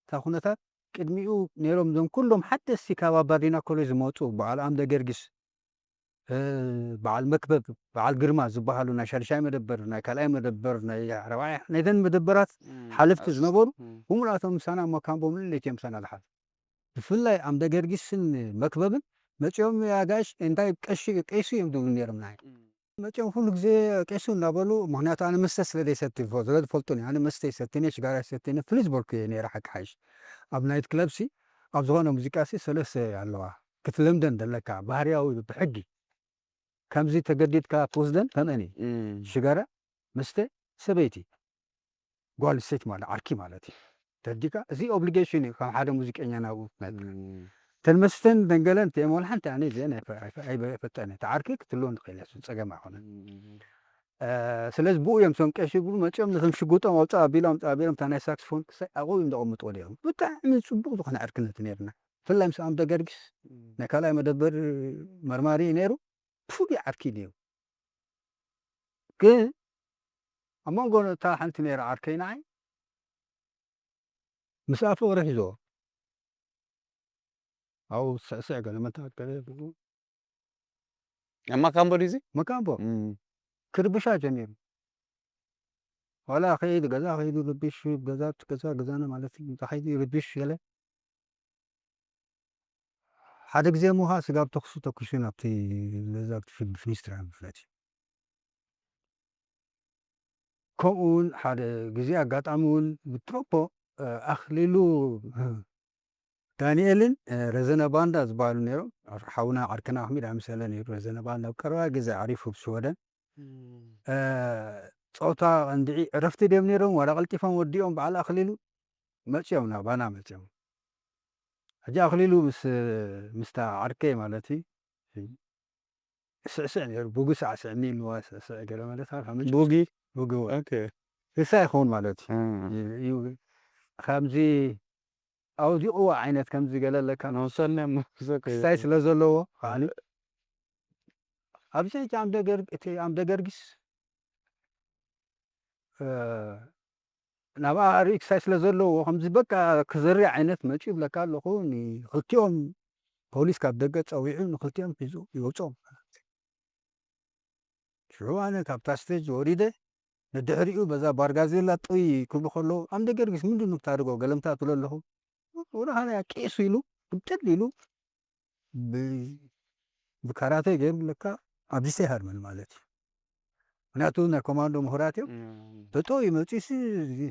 እታ ኩነታት ቅድሚኡ ነይሮም እዞም ኩሎም ሓደስቲ ካብ ኣባዲና ኮሌጅ ዝመጹ በዓል ኣምደ ገርጊስ እ፣ በዓል መክበብ፣ በዓል ግርማ ዝበሃሉ ናይ ሻድሻይ መደበር፣ ናይ ካልኣይ መደበር፣ ናይ ራብዓይ፣ ናይተን መደበራት ሓለፍቲ ዝነበሩ ብምልኣቶም ምሳና ኣብ ማካምቦ ምልእቲ እዮም ምሳና ዝሓልፉ። ብፍላይ ኣምደ ገርጊስን መክበብን መጺኦም ኣጋይሽ እንታይ ቀሺ፣ ቀይሱ እዮም ዝብሉ ነይሮም ንዓይ። መጺኦም ኩሉ ግዜ ቀይሱ እናበሉ፣ ምኽንያቱ ኣነ መስተ ስለ ዘይሰቲ፣ ስለ ዝፈልጡኒ፣ ኣነ መስተ ይሰትኒ፣ ሽጋራ ይሰትኒ፣ ፍልይ ዝበልኩ እየ ነይረ ሓቂ ሓይሽ። ኣብ ናይት ክለብሲ፣ ኣብ ዝኾነ ሙዚቃሲ ሰለስተ ኣለዋ ክትለምደን ዘለካ ባህርያዊ ብሕጊ። ከምዚ ተገዲድካ ትወስደን ከምአን እዩ። ሽጋራ፣ መስተ፣ ሰበይቲ፣ ጓል ሴት ማለት ዓርኪ ማለት እዩ። ተዲካ እዚ ኦብሊጌሽን እዩ ከም ሓደ ሙዚቀኛ ናብኡ ትመጽእ። እተን መስተን ደንገለን እቲአን ዋላ ሓንቲ ኣነ እዚአን ኣይፈ-፣ ኣይፈ-፣ ኣይፈጠነ። እቲ ዓርኪ ክትህልወን ትኽእል እያ፣ እሱ ጸገም ኣይኮነን። እ፣ ስለዚ ብኡ እዮም እቶም ቀሺ ይብሉ መጺኦም ነቶም ሽጉጦም ኣውጽእ ኣቢሎም፣ ኣውጽእ ኣቢሎም እታ ናይ ሳክስፎን ክሳይ ኣብኡ እዮም ዘቐምጥዎ ነይሮም። ብጣዕሚ ጽቡቕ ዝኾነ ዕርክነት ነይርና። ብፍላይ ምስ ኣምደ ገርጊስ ናይ ካልኣይ መደበር መርማሪ እዩ ነይሩ። ፍሉይ ዓርኪ እዩ ነይሩ። ግን ኣብ መንጎ እታ ሓንቲ ነይራ ዓርከይ ንዓይ ምስኣ ፍቕሪ ሒዝዎ። ኣብኡ ስዕስዕ ገለ መታወት ገለ ይብሉ። ኣብ ማካምቦ ድዩ እዚ? መካምቦ ክርብሻ ጀሚሩ። ዋላ ከይዱ ገዛ ከይዱ ርብሽ፣ ገዛ ገዛ ገዛና ማለት እዩ። እንታይ ከይዱ ርብሽ ገለ። ሓደ ግዜ እሞ ኸዓ ስጋብ ተኹሲ ተኩሱ ናብቲ ገዛ፣ ኣብቲ ፊ-፣ ፍኒስትራ ማለት እዩ። ከምኡ እውን ሓደ ግዜ ኣጋጣሚ እውን ብትሮፖ፣ እ፣ ኣኽሊሉ ዳንኤልን፣ እ፣ ረዘነ ባንዳ ዝበሃሉ ነይሮም። ሓውና ዓርክና ኣሕመድ ኣምሰለ ነይሩ። ረዘነ ባንዳ ኣብ ቀረባ ግዜ ዓሪፉ ኣብ ሽወደን። እ፣ ጾታ እንድዒ ዕረፍቲ ድዮም ነይሮም ዋላ ቀልጢፎም ወዲኦም በዓል ኣኽሊሉ መጺኦም ናባና መጺኦም። ሕጂ ኣኽሊሉ ምስ፣ ምስታ ዓርከይ ማለት እዩ። ስዕስዕ ነይሩ። ቡጊ ሳዕስዕኒ ኢልዋ፣ ስዕስዕ ገለ ማለት ኣብ ሓመድ ቡጊ? ቡጊ እወ። ኦኬ። ንሳ ይኸውን ማለት እዩ። እም። እዩ፣ እዩ። ከምዚ ኣውዲቕዋ ዓይነት ከምዚ ገለ ኣለካ። ንወሰነ እሞ፣ ኦኬ። ክስታይ ስለ ዘለዎ፣ ከዓኒ ኣብዚ ሕጂ ኣምደ ገር-፣ እቲ ኣምደ ገርጊስ፣ እ፣ ናብኣ ርእዩ ክስታይ ስለ ዘለዎ፣ ከምዚ በቃ ክዘሪ ዓይነት መጺኡ ይብለካ ኣለኹ። ንክልቲኦም ፖሊስ ካብ ደገ ጸዊዑ ንክልቲኦም ሒዙ ይወጾም። ሽዑ ኣነ ካብታ ስቴጅ ወሪደ፣ ንድሕሪኡ በዛ ባርጋዜላ ጥይ ክብሉ ከለዉ፣ ኣምደ ገርጊስ ምንድን ነው የምታደርገው? ገለምታ ትብሎ ኣለኹ። ወደ ኋላ ያ ቄሱ ኢሉ፣ ግምጥል ኢሉ፣ ብ-፣ ብካራቴ ገይሩ ለካ ኣብዚ ይሃርመን ማለት እዩ። ምክንያቱ ናይ ኮማንዶ ምሁራት እዮም። እም። ተጠው ይመጽኡ ሲ-፣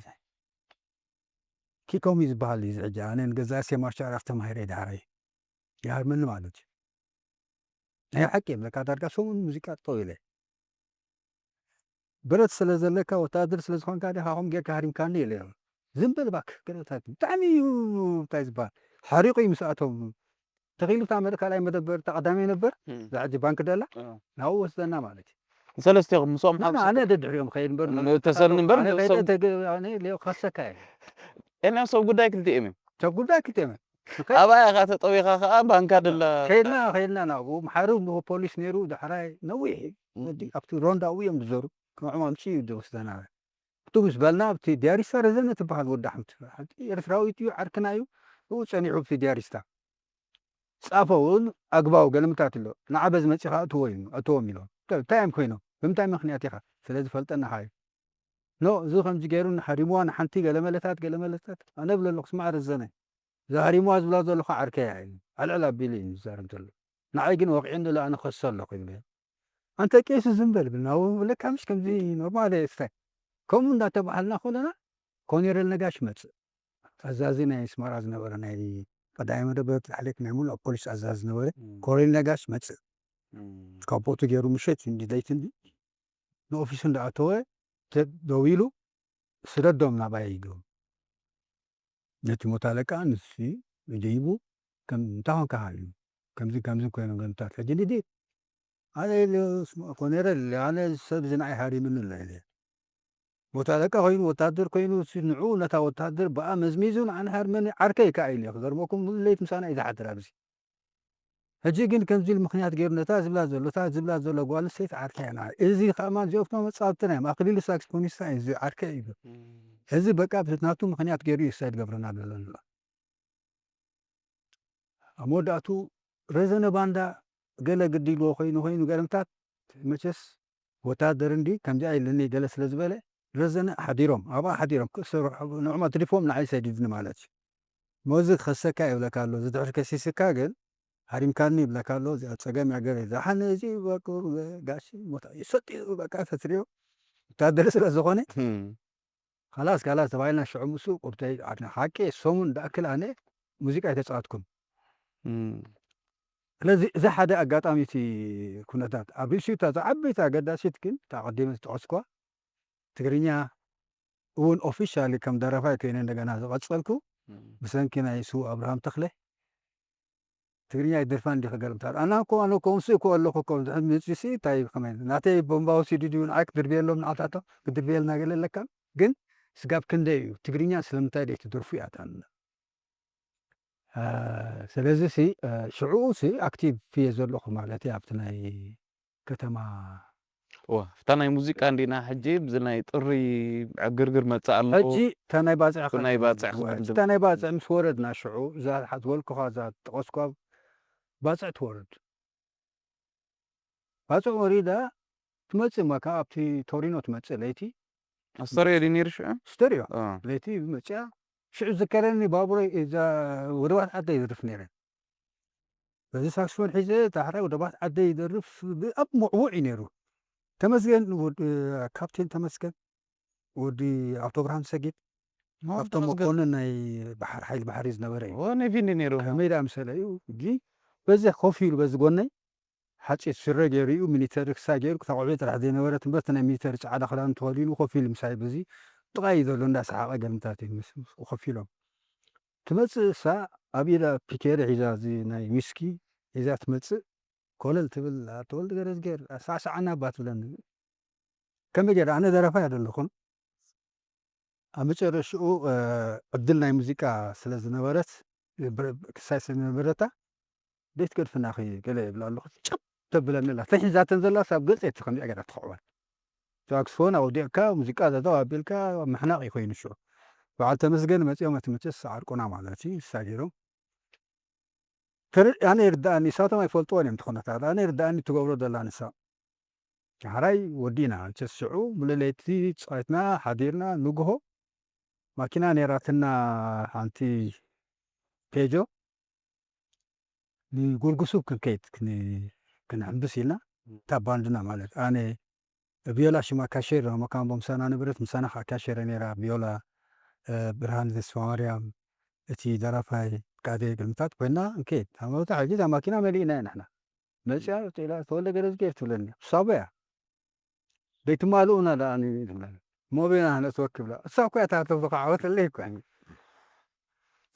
ኪኮሚ ዝበሃል እዩ እዚ ሕጂ። ኣነ ንገዛእሲ ማርሻል ኣርት ተማሂረ ድሓረይ። ይሃርመኒ ማለት እዩ። ናይ ሓቂ እብለካ ዳርጋ ሰሙን ሙዚቃ ጠው ኢለ። ብረት ስለ ዘለካ ወታደር ስለ ዝኾንካ ዲኻ ከምኡ ጌርካ ሃሪምካኒ ኢለ። ዝም በል እባክህ፣ ገለታት ብጣዕሚ እዩ እንታይ ዝበሃል። ሓሪቑ እዩ ምስ ኣቶም። ተኺሉ እታ መደ-፣ ካልኣይ መደበር፣ እታ ቀዳማይ ነበር፣ እም። እዛ ሕጂ ባንክ ደላ፣ እ። ናብኡ ወስደና ማለት እዩ። ሰለስቲኹም ምስኦም ንሕና፣ ሓምሳ ኣነ ደድሕሪኦም ኸይድ እምበር፣ ን-፣ ተሰልኒ እምበር ኣነ ከይደ ንሶም ተገ-፣ ኣነ ሌው ከሰካ እየ። ኤልያስ ሰብ ጉዳይ ክልቲኦም እዮም። ሰብ ጉዳይ ክልቲኦም እዮም። ከ-፣ ኣባያ ኸዓ ተጠዊኻ ኸዓ ባንካ ደላ። ከይድና፣ ከይድና ናብኡ፣ መሓሪ ፖሊስ ነይሩ፣ ዳሕራይ ነዊሕ እዩ። እም። ወዲ ኣብቲ ሮንዳ ኣብኡ እዮም ዝዞሩ። ንዕኦም ኣምፅኡ እዩ ዝወስደና። እቱ ምስ በልና ኣብቲ ዲያሪስታ ረዘነ ትበሃል ወዲ ሓንቲ፣ ሓንቲ ኤርትራዊት እዩ፣ ዓርክና እዩ። ብኡ ጸኒሑ ኣብቲ ዲያሪስታ። ጻፈ እውን ኣግባቡ ገለምታት ኣሎ። ንዓ በዚ መጺኻ እትዎ እዩ፣ እትዎም ኢሎም። እንታይ፣ እንታይ እዮም ኮይኖም? ብምንታይ ምኽንያት ኢኻ? ስለ ዝፈልጠና ኸኣ እዩ። ኖ፣ እዚ ከምዚ ገይሩ ንሓሪምዋ ንሓንቲ ገለመለታት፣ ገለመለታት። ኣነ እብሎ ኣለኹ፣ ስማዕ ረዘነ። እዛ ሃሪምዋ ዝብላ ዘለኹ ዓርከይ እያ ኢሉ። ኣልዕል ኣቢሉ እዩ ዝዛረብ ዘሎ። ንዓይ ግን ወቒዑኒ ኣሎ፣ ኣነ ክኸሶ ኣለኹ ይብል። ኣንተ ቄሱ ዝም በል ብልና፣ ለካ ምሽ ከምዚ ኖርማል እየ ስታይ። ከምኡ እንዳተባሃልና ከለና ኮኔረል ነጋሽ መጽእ። ኣዛዚ ናይ ኣስመራ ዝነበረ ናይ ቀዳማይ መደበር ላዕሌት ናይ ሙሉእ ፖሊስ ኣዛዚ ዝነበረ እም። ኮኔረል ነጋሽ መጽእ። እም። ካፖቱ ገይሩ ምሸት እንዲ ለይቲ እንዲ ንኦፊሱ እንዳኣተወ ተ-፣ ደው ኢሉ ስደዶም ናባይ ኢሉ። ነቲ ሞት ኣለቃ ንሱ ደይቡ ከም እንታይ ኮንካ ኢሉ። ከምዚ ከምዚ ኮይኖም ገምታት። ሕጂ ንዲ ኣነ ኢሉ ኮኔረል ኣነ ሰብ እዚ ንዓይ ሃሪምኒ ኣሎ ኢለ። ሞት ኣለቃ ኮይኑ ወታደር ኮይኑ እሱ ንዕኡ ነታ ወታደር ብኣ መዝሚዙ ንዓና ሃርመኒ ዓርከይ ከኣ ኢለ። ክገርመኩም ሙሉ ለይት ምሳና እዩ ዝሓድር ኣብዚ። ሕጂ ግን ከምዚ ኢሉ ምኽንያት ገይሩ ነታ ዝብላ ዘሎ፣ እታ ዝብላ ዘሎ ጓል ኣንስተይቲ ዓርከይ እያ ንዓይ። እዚ ከማን እዚኦም መጻወትትና እዮም። ኣኽሊሉ ሳክስፎኒስታ እዩ፣ እዚ ዓርከይ እዩ። እም። እዚ በቃ ናቱ ምኽንያት ገይሩ እዩ ሳይድ ገብረና ዘሎ ንብሎ። ኣብ መወዳእቱ ረዘነ ባንዳ ገለ ግዲ ኢልዎ ኮይኑ ኮይኑ ገለምታት መቸስ ወታደር እንዲ ከምዚኣ ኢልኒ ገለ ስለ ዝበለ ረዘነ ሓዲሮም ኣብኣ ሓዲሮም ክእሰሩ ንዕማ ትሪፎም ንዓይ ሰዲድኒ ማለት እዩ። መዚ ክኸሰካ ይብለካ ኣሎ ዝድሕር ከሲስካ ግን ሃሪምካኒ ይብለካ ኣሎ። እዚኣ ጸገም ያገር ዛሓነ እዚ በቁ ጋሽ ሞታ ይሰጥ በቃ ተትሪዮ ወታደር ስለ ዝኾነ ካላስ ካላስ ተባሂልና ሽዑ ምስ ቁርተይ ሓቂ ሰሙን ዳእክል ኣነ ሙዚቃ ኣይተጻወትኩን። ስለዚ እዚ ሓደ ኣጋጣሚ እቲ ኩነታት ኣብ ርእሲኡ እታ ዓበይቲ ኣገዳሲት ግን እታ ቀዲመ ዝጠቐስኳ ትግርኛ እውን ኦፊሻሊ ከም ደረፋይ ኮይነ እንደገና ዝቐጸልኩ ብሰንኪ ናይ ስዉእ ኣብርሃም ተኽለ ትግርኛ ይደርፋ እንዲ ከገልምታት ኣና እኮ ኣነ እኮ ምስ እኮ ኣለኹ እኮ ድሕር ምፅሲ እንታይ ከመይ ናተይ ቦምባ ወሲዱ ድዩ ንዓይ ክድርብየሎም ንዓታቶም ክድርብየልና ገለ ኣለካ ግን ስጋብ ክንደይ እዩ ትግርኛ ስለምንታይ ደይ ትደርፉ እያ ታንና ስለዚ ሲ ሽዑ ሲ ኣክቲቭ እየ ዘለኹ ማለት ኣብቲ ናይ ከተማ እዋ እታ ናይ ሙዚቃ እንዲና ሕጂ ብዚ ናይ ጥሪ ዕግርግር መፅእ ኣሎ ሕጂ እታ ናይ ባፅዕ ናይ ባፅዕ እታ ናይ ባፅዕ ምስ ወረድና ሽዑ እዛ ዝበልኩኻ እዛ ጠቐስኳ ባፅዕ ትወርድ ባፅዕ ወሪዳ ትመፅእ እማ ካብ ኣብቲ ቶሪኖ ትመፅእ ለይቲ ስተሪዮ ድዩ ነይሩ ሽዑ ስተሪዮ ለይቲ መፅያ ሽዑ ዝከረኒ ባቡረይ እዛ ወደባት ዓደ ይዝርፍ ነይረ በዚ ሳክስፎን ሒዘ ዳሕራይ ወደባት ዓደ ይደርፍ ኣብ ምዕቡዕ እዩ ነይሩ ተመስገን ካፕቴን ተመስገን ወዲ ኣውቶብርሃም ሰጊድ ካብቶም መኮንን ናይ ባሕር ሓይሊ ባሕሪ ዝነበረ እዩ ናይ ፊንዲ ነይሩ ከመይ ዳ ምሰለ እዩ እ በዚ ኮፍ ኢሉ በዚ ጎነይ ሓፂር ስረ ገይሩ እዩ ሚኒተሪ ክሳ ገይሩ ክታ ቆልዑ ጥራሕ ዘይነበረ ትምህርቲ ናይ ሚኒተሪ ፃዕዳ ክዳን ተኸዲኑ ኮፍ ኢሉ ምሳይ በዚ ጥቓይ እዩ ዘሎ እንዳሰሓቐ ገልምታት እዩ ኮፍ ኢሎም ትመፅእ እሳ ኣብ ኢዳ ፒኬሪ ሒዛ እዚ ናይ ዊስኪ ሒዛ ትመፅእ ኮለል ትብል ተወልዲ ገረዝጌር ሳዕሳዓና እባ ትብለኒ ከመይ ገይረ ኣነ ደረፋይ ኣይደለኹን ኣብ መጨረሽኡ ዕድል ናይ ሙዚቃ ስለ ዝነበረት ክሳይ ስለ ዝነበረታ ደይ ትገድፍና ኺ ገለ ይብላ ኣለኹ ጨብ ተብለኒ ኣላ ተይ ሒዛተን ዘላ ሳብ ገፀ እቲ ከምዚኣ ገይራ ትኸዕወን ሳክስፎን ኣውዲቕካ ሙዚቃ ዘተው ኣቢልካ ምሕናቕ እዩ ኮይኑ ሽዑ በዓል ተመስገን መፂኦም እቲ መቸስ ዓርቁና ማለት እዩ ንሳ ገይሮም ኣነ ይርዳእኒ ንሳቶም ኣይፈልጥዎን እዮም ትኾነታት ኣነ ይርዳእኒ ትገብሮ ዘላ ንሳ ሓራይ ወዲና መቸስ ሽዑ ብለይቲ ፃይትና ሓዲርና ንግሆ ማኪና ነይራትና ሓንቲ ፔጆ ንጉርጉሱብ ክንከይድ ክንሕምብስ ኢልና እታ ባንድና ማለት ኣነ ቪዮላ ሽማ ካሼር መካምቦ ምሳና ነበረት ምሳና ከዓ ካሼረ ነይራ ቪዮላ ብርሃን ተስፋማርያም እቲ ደራፋይ ፍቃደ ግርምታት ኮይና እንከይድ ኣብ መወዳእታ ሕጂ እዛ ማኪና መሊእና ኢና ንሕና መፅያ ላ ተወልደ ገረዝጌር ትብለኒ ሳቦያ ዘይትማልኡና ደኣ ትብለኒ ሞቤና ነትወክ ብላ እሳ እኮ እያ ታተብካ ዓወተለይ እኮ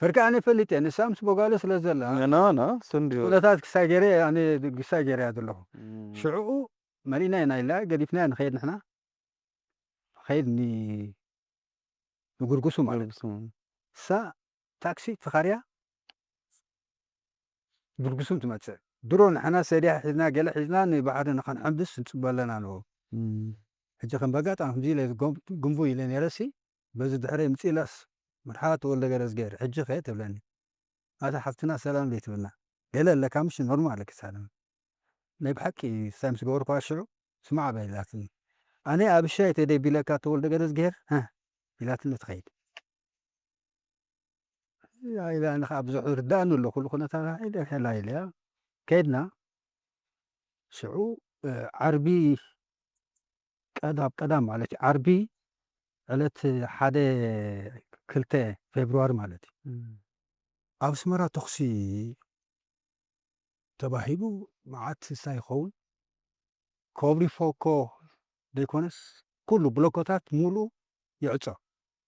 ፈርካ ኣነ ፈሊጥ እየ ንሳ ምስ ቦጋለ ስለ ዘላ ኩነታት ክሳይ ገይረ ኣነ ግሳይ ገይረ እያ ዘለኹ ሽዕኡ መሊእና ኢና ኢላ ገዲፍና ንኸይድ ንሕና ኸይድ ንጉርጉሱ ማለት ንሳ ታክሲ ተኻርያ ብርጉስም ትመፅእ ድሮ ንሕና ሰዲያ ሒዝና ገለ ሒዝና ንባሕሪ ንኸንሐምብስ ንፅበ ኣለና ንቦ ሕጂ ከም በጋጣሚ ከምዚ ኢለ ግንቡ ኢለ ነይረሲ በዚ ድሕረይ ምፅእ ኢላስ መርሓባ ተወልደ ገረዝጌር ሕጂ ኸ ትብለኒ ኣታ ሓፍትና ሰላም ዘይትብልና ገለ ኣለካ ምሽ ኖርማል ክሳለም ናይ ብሓቂ ሳይ ምስ ገበርኳ ሽዑ ስማዕ በ ኢላትኒ ኣነ ኣብ ሻይ ተደቢለካ ተወልደ ገረዝጌር ኢላትኒ ትኸይድ ኢላ ንኻ ብዙሕ ርዳእኒ ኣሎ ኩሉ ኩነታታ ኢለ ከላ ኢለያ ከይድና ሽዑ ዓርቢ ቀዳም ቀዳም ማለት እዩ ዓርቢ ዕለት ሓደ ክልተ ፌብርዋሪ ማለት እዩ ኣብ ኣስመራ ተኹሲ ተባሂሉ መዓት እንታይ ይኸውን ኮብሪ ፎኮ ዘይኮነስ ኩሉ ብሎኮታት ሙሉ ይዕጾ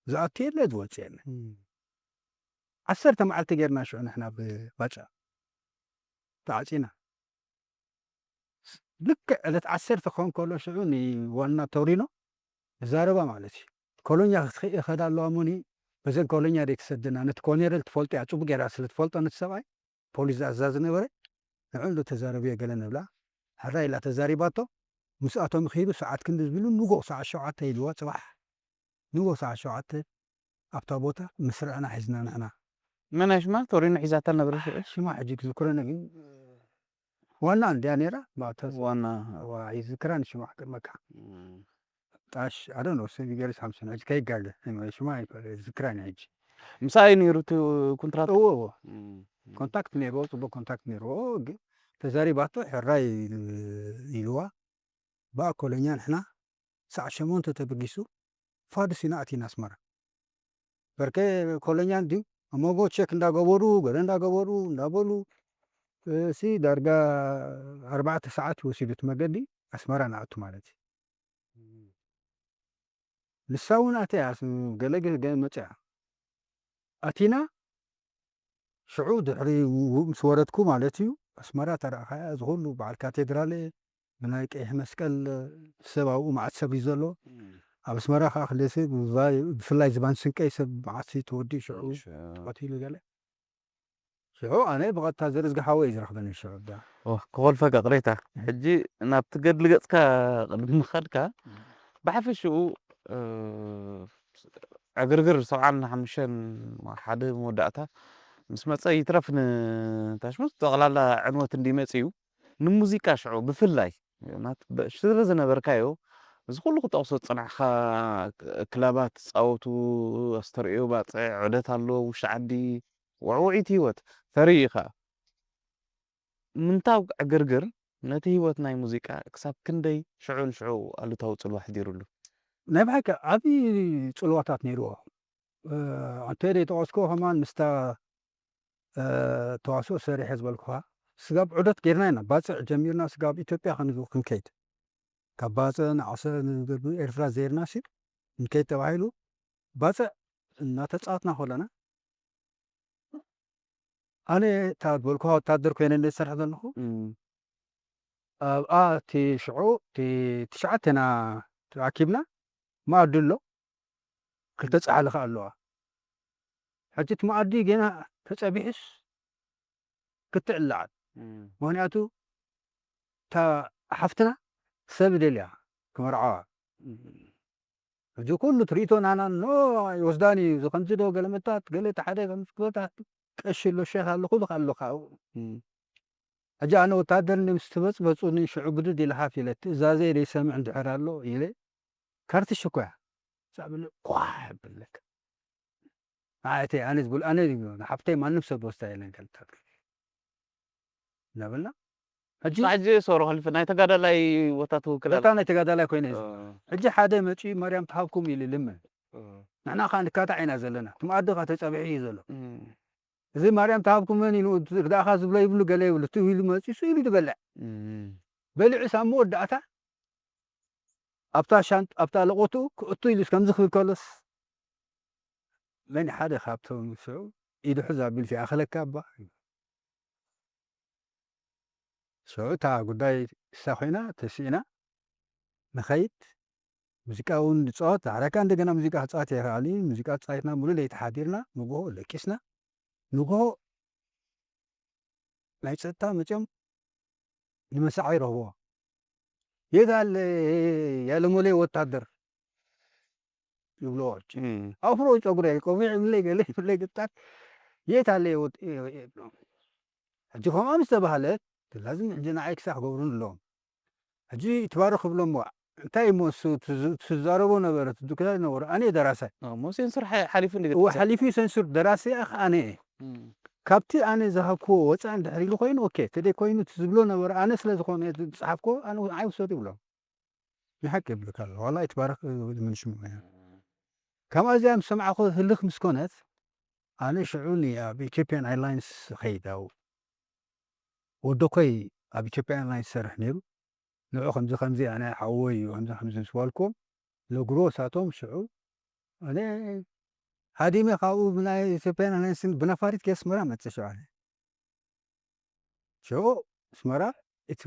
ዝኣቱ የለ ዝወፅእ የለ ዓሰርተ መዓልቲ ጌርና ሽዑ ንሕና ብባጫ ተዓፂና ልክዕ ዕለት ዓሰርተ ክኸውን ከሎ ሽዑ ንዋና ቶሪኖ ዛረባ ማለት እዩ ኮሎኛ ክትኸኢ ይኸዳ ኣለዋ ሙኒ በዘን ኮሎኛ ደይ ትሰድና ነቲ ኮኔረል ትፈልጦ እያ ፅቡቅ ጌራ ስለ ትፈልጦ ነቲ ሰብኣይ ፖሊስ ዝኣዛ ዝነበረ ንዕኡ እንዶ ተዛረብዮ ገለ ንብላ ሕራይ ኢላ ተዛሪባቶ ምስኣቶም ኺዱ ሰዓት ክንዲ ዝብሉ ንጎ ሰዓት ሸውዓተ ኢልዋ ፅባሕ ንጎ ሰዓት ሸውዓተ ኣብታ ቦታ ምስርዕና ሒዝና ንሕና መን ሽማ ቶሪኖ ሒዛታ ነበረ ሽዑ ሽማ ሕጂ ክዝክረኒ ግን ዋና እንድያ ነይራ። ባተስ ዋና ዋ ይዝክራ ንሽማ ክቅመካ እም፣ ጣሽ ኣዶ ነው ሰሚገሪ ሳምሶን ሕጂ ከይጋገ ሽማ ይዝክራ ሕጂ ምሳይ ነይሩ እቲ ኩንትራት እዎ እዎ እም፣ ኮንታክት ነይርዎ፣ ጽቡቅ ኮንታክት ነይርዎ። ግን ተዛሪባቶ ሕራይ ኢልዋ። ብኣ ኮሎኛ ንሕና ሳዕ ሸሞንተ ተበጊሱ ፋዱስ ኢና ኣቲና ኣስመራ። በርከ ኮሎኛ እንድዩ ኣብ መንጎ ቸክ እንዳገበሩ ገለ እንዳገበሩ እንዳበሉ እ፣ ሲ ዳርጋ ኣርባዕተ ሰዓት ወሲዱ እቲ መገዲ ኣስመራ ንኣቱ ማለት እዩ። ንሳ እውን ኣተያ ገለ ገ- ገ- መፅያ ኣቲና ሽዑ ድሕሪ ው- ምስ ወረድኩ ማለት እዩ ኣስመራ ተረእኻያ እዚ ኩሉ በዓል ካቴድራል ብናይ ቀይሕ መስቀል ሰብ ኣብኡ መዓት ሰብ እዩ ዘሎ ኣብ ኣስመራ ከዓ ክልሲ ብፍላይ ዝባን ስንቀይ ሰብ መዓት ተወዲኡ ሽዑ ተቐቲሉ ገለ ሽዑ ኣነ ብቐጥታ ዘርእዝጊ ሓወይ እዩ ዝረኽበኒ ሽዑ ዳ ክኾልፈካ ቅሬታ ሕጂ ናብቲ ገድሊ ገፅካ ቅድሚ ምኻድካ ብሓፈሽኡ ዕግርግር ሰብዓን ሓሙሽተን ሓደ መወዳእታ ምስ መፀ ይትረፍ ንታሽሙስ ጠቕላላ ዕንወት እንዲመፅ እዩ ንሙዚቃ ሽዑ ብፍላይ ስለ ዝነበርካዮ እዚ ኩሉ ክጠቕሶ ዝፅናሕካ ክለባት ዝፃወቱ ኣስተርእዮ ባፅዕ ዑደት ኣሎ ውሽጢ ዓዲ ውዕውዒት ህይወት ተርኢ ኢኻ ምንታው ዕግርግር ነቲ ህይወት ናይ ሙዚቃ ክሳብ ክንደይ ሽዑ ንሽዑ ኣሉታዊ ጽልዋ ኣሕዲሩሉ? ናይ ብሓቂ ዓቢ ጽልዋታት ነይርዎ። ኣንተ ዘይጠቐስክዎ ከማን ምስታ ተዋስኦ ሰሪሐ ዝበልኩኻ ስጋብ ዑደት ጌርና ኢና። ባጽዕ ጀሚርና ስጋብ ኢትዮጵያ ክንከይድ ካብ ባጽዕ ንዓሰብ ኤርትራ ዘይርና ሲ ንከይድ ተባሂሉ ባጽዕ እናተጻወትና ከለና ኣነ እታ ዝበልኩኻ ወታደር ኮይነ እንደ ዝሰርሕ ዘለኹ ኣብኣ እቲ ሽዑ እቲ ትሽዓተ ኢና ተኣኪብና መኣዲ ኣሎ ክልተ ጻሕሊ ከኣ ኣለዋ ሕጂ እቲ መኣዲ ጌና ተጸቢሑስ ክትዕላዓል ምክንያቱ እታ ሓፍትና ሰብ ደልያ ክመርዓዋ እዚ ኩሉ ትርኢቶ ናና ኖ ይወስዳን እዩ እዚ ከምዚ ዶ ገለመታት ገለ እቲ ሓደ ከምዚ ክበታ ቀሺ ኣሎ ሸክ ኣሎ ኩሉ ኣሎ ካብኡ ሕጂ ኣነ ወታደር ምስ ትበጽበጹኒ ሽዑ ብድድ ኢለ ሃፍ ኢለ ትእዛዘይ ዘይሰምዕ እንድሕር ኣሎ ኢለ ካርትሽ እኮ እያ ሳብ ኢለ ኳሕ ብለካ ኣየተይ ኣነ ዝብል ኣነ ዝብሎ ንሓፍተይ ማንም ሰብ ዝወስዳ የለን ከልታት እናበልና ሕጂ ሕጂ ሶሮ ከሊፈ ናይ ተጋዳላይ ቦታ ትውክል ኣላ። በታ ናይ ተጋዳላይ ኮይነ እዩ። ሕጂ ሓደ መፂኡ ማርያም ትሃብኩም ኢሉ ልምን ንሕና ከዓ ንካታዕ ኢና ዘለና እቲ መኣዲ ከዓ ተፀቢሑ እዩ ዘሎ እዚ ማርያም ትሃብኩም መን ኢሉ ርዳእኻ ዝብሎ ይብሉ ገለ ይብሉ ትው ኢሉ መፂሱ ኢሉ ዝበልዕ በሊዑ ሳብ መወዳእታ ኣብታ ሻንጥ ኣብታ ለቆትኡ ክእቱ ኢሉ ከምዚ ክብል ከሎስ መን ሓደ ካብቶም ሽዑ ኢዱ ሕዝ ኣቢሉ ሲኣኸለካ እባ ሽዑ እታ ጉዳይ እሳ ኮይና ተሲእና ንኸይድ ሙዚቃ እውን ንፃወት ዳሕራካ እንደገና ሙዚቃ ክፃወት ይኽኣል እዩ ሙዚቃ ተፃዊትና ሙሉ ለይቲ ሓዲርና ንግሆ ለቂስና ንግሆ ናይ ፀጥታ መፅኦም ንመሳዓ ይረኽብዎ የት ኣለ ያለሞሌ ወታደር ይብልዎ ኣፍሮ ፀጉረ ቆቢዕ ይብለይ ገለ ይብለይ ግጣት የት ኣለ ሕጂ ከምኣ ምስ ተባህለት ላዝም ሕጂ ንዓይ ክሳዕ ክገብሩን ኣለዎም ሕጂ ይትባረኽ ክብሎም እንታይ እሞ እሱ ትዛረቦ ነበረ ትድክታ ነበረ ኣነ ደራሳይ ሞ ሴንሱር ሓሊፉ እወ ሓሊፉ ዩ ሴንሱር ደራሲ ኣነ እየ ካብቲ ኣነ ዝሃብክዎ ወፃኢ እንድሕር ኢሉ ኮይኑ ኦኬ ተደይ ኮይኑ ዝብሎ ነበረ ኣነ ስለ ዝኾነ ዝፀሓፍክዎ ኣነ ንዓይ ውሰዱ ይብሎም ንሓቂ ይብልካ ኣሎ ዋላ ይትባረኽ ዝምንሽሙ እያ ከምኣ እዚኣ ምስ ሰማዕኹ ህልኽ ምስ ኮነት ኣነ ሽዑ ኣብ ኢትዮጵያን ኤርላይንስ ኸይድ ኣብ ወደኮይ ኣብ ኢትዮጵያን ኤርላይንስ ዝሰርሕ ነይሩ ንዑ ከምዚ ከምዚ ኣነ ሓወይ እዩ ከምዚ ከምዚ ምስ በልኩም ነግሮ ሳቶም ሽዑ ኣነ ሃዲመ ካብኡ ብናይ ኢትዮጵያን ኤርላይንስን ብነፋሪት ከስመራ መፅእ ሽዑ ኣነ ሽዑ ኣስመራ እቲ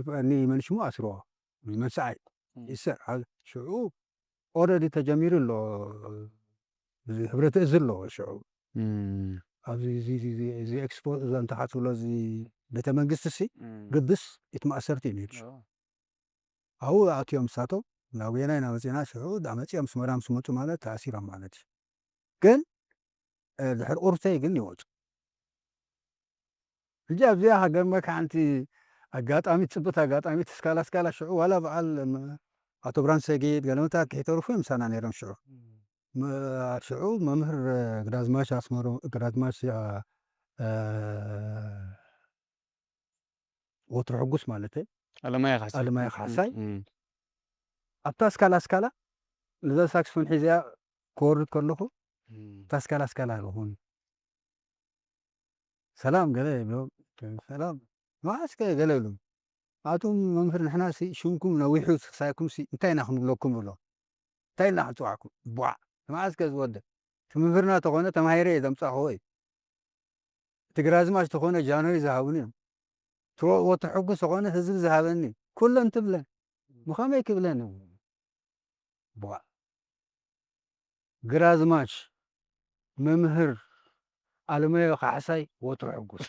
መንሽሙ ኣስርዎ መንሰዓይ ይሰር ሽዑ ኦረዲ ተጀሚሩ ኣሎ ህብረት እዝ ኣሎ ሽዑ ኣብዚ ኤክስፖ እዛ እንተሓትብሎ እዚ ቤተ መንግስቲ ሲ ግብስ እቲ ማእሰርቲ እዩ ነይሩ ኣብኡ ኣትዮም ንሳቶም ናብ ወየናይ ናመፅና ሽዑ ዳመፅኦም ኣስመራ ምስ መፁ ማለት ተኣሲሮም ማለት እዩ ግን ድሕሪ ቁርብተይ ግን ይወፁ ሕጂ ኣብዚኣ ሃገር መካ ሓንቲ ኣጋጣሚ፣ ጽብት ኣጋጣሚ፣ እቲ ስካላ ስካላ ሽዑ ዋላ በዓል፣ ም-፣ ኣቶ ብርሃን ሰጊድ፣ ገለመታ ከይተርፉ እዮም ምሳና ነይሮም ሽዑ። ም-፣ ሽዑ መምህር ግራዝማች ኣስመሮ-፣ ግራዝማች፣ ኣ-፣ እ፣ ወትሩ ሕጉስ ማለት እዩ። ኣለማየ ካሕሳይ። ኣለማየ ካሕሳይ። እም። ኣብታ ስካላ ስካላ፣ ነዛ ሳክስፎን ሒዘያ ክወርድ ከለኹ፣ እም። እታ ስካላ ስካላ ኣለኹን። "ሰላም" ገለ ይብሎ፣ "ሰላም፣ መዓስከ?" ገለ ይብሉ። "ኣቱም መምህር፣ ንሕናሲ ሽምኩም ነዊሑ፣ ክሳይኩምሲ እንታይ ኢና ክንብለኩም?" ብሎ። "እንታይ ኢልና ክንጽዋዕኩም? ቧዕ! መዓስከ ዝወደ? እቲ መምህርና ተኾነ ተማሂረ እየ ዘምጻእኽዎ እዩ። እቲ ግራዝማች ተኾነ ጃንሆይ ዝሃቡኒ እዮም። እቲ ወ-፣ ወትሩ ሕጉስ ተኾነ ህዝቢ ዝሃበኒ እዩ። ኩለን ትብለን። ብኸመይ ክብለን?" ቧዕ! ግራዝማች መምህር ኣለማዮ ካሕሳይ ወትሩ ሕጉስ።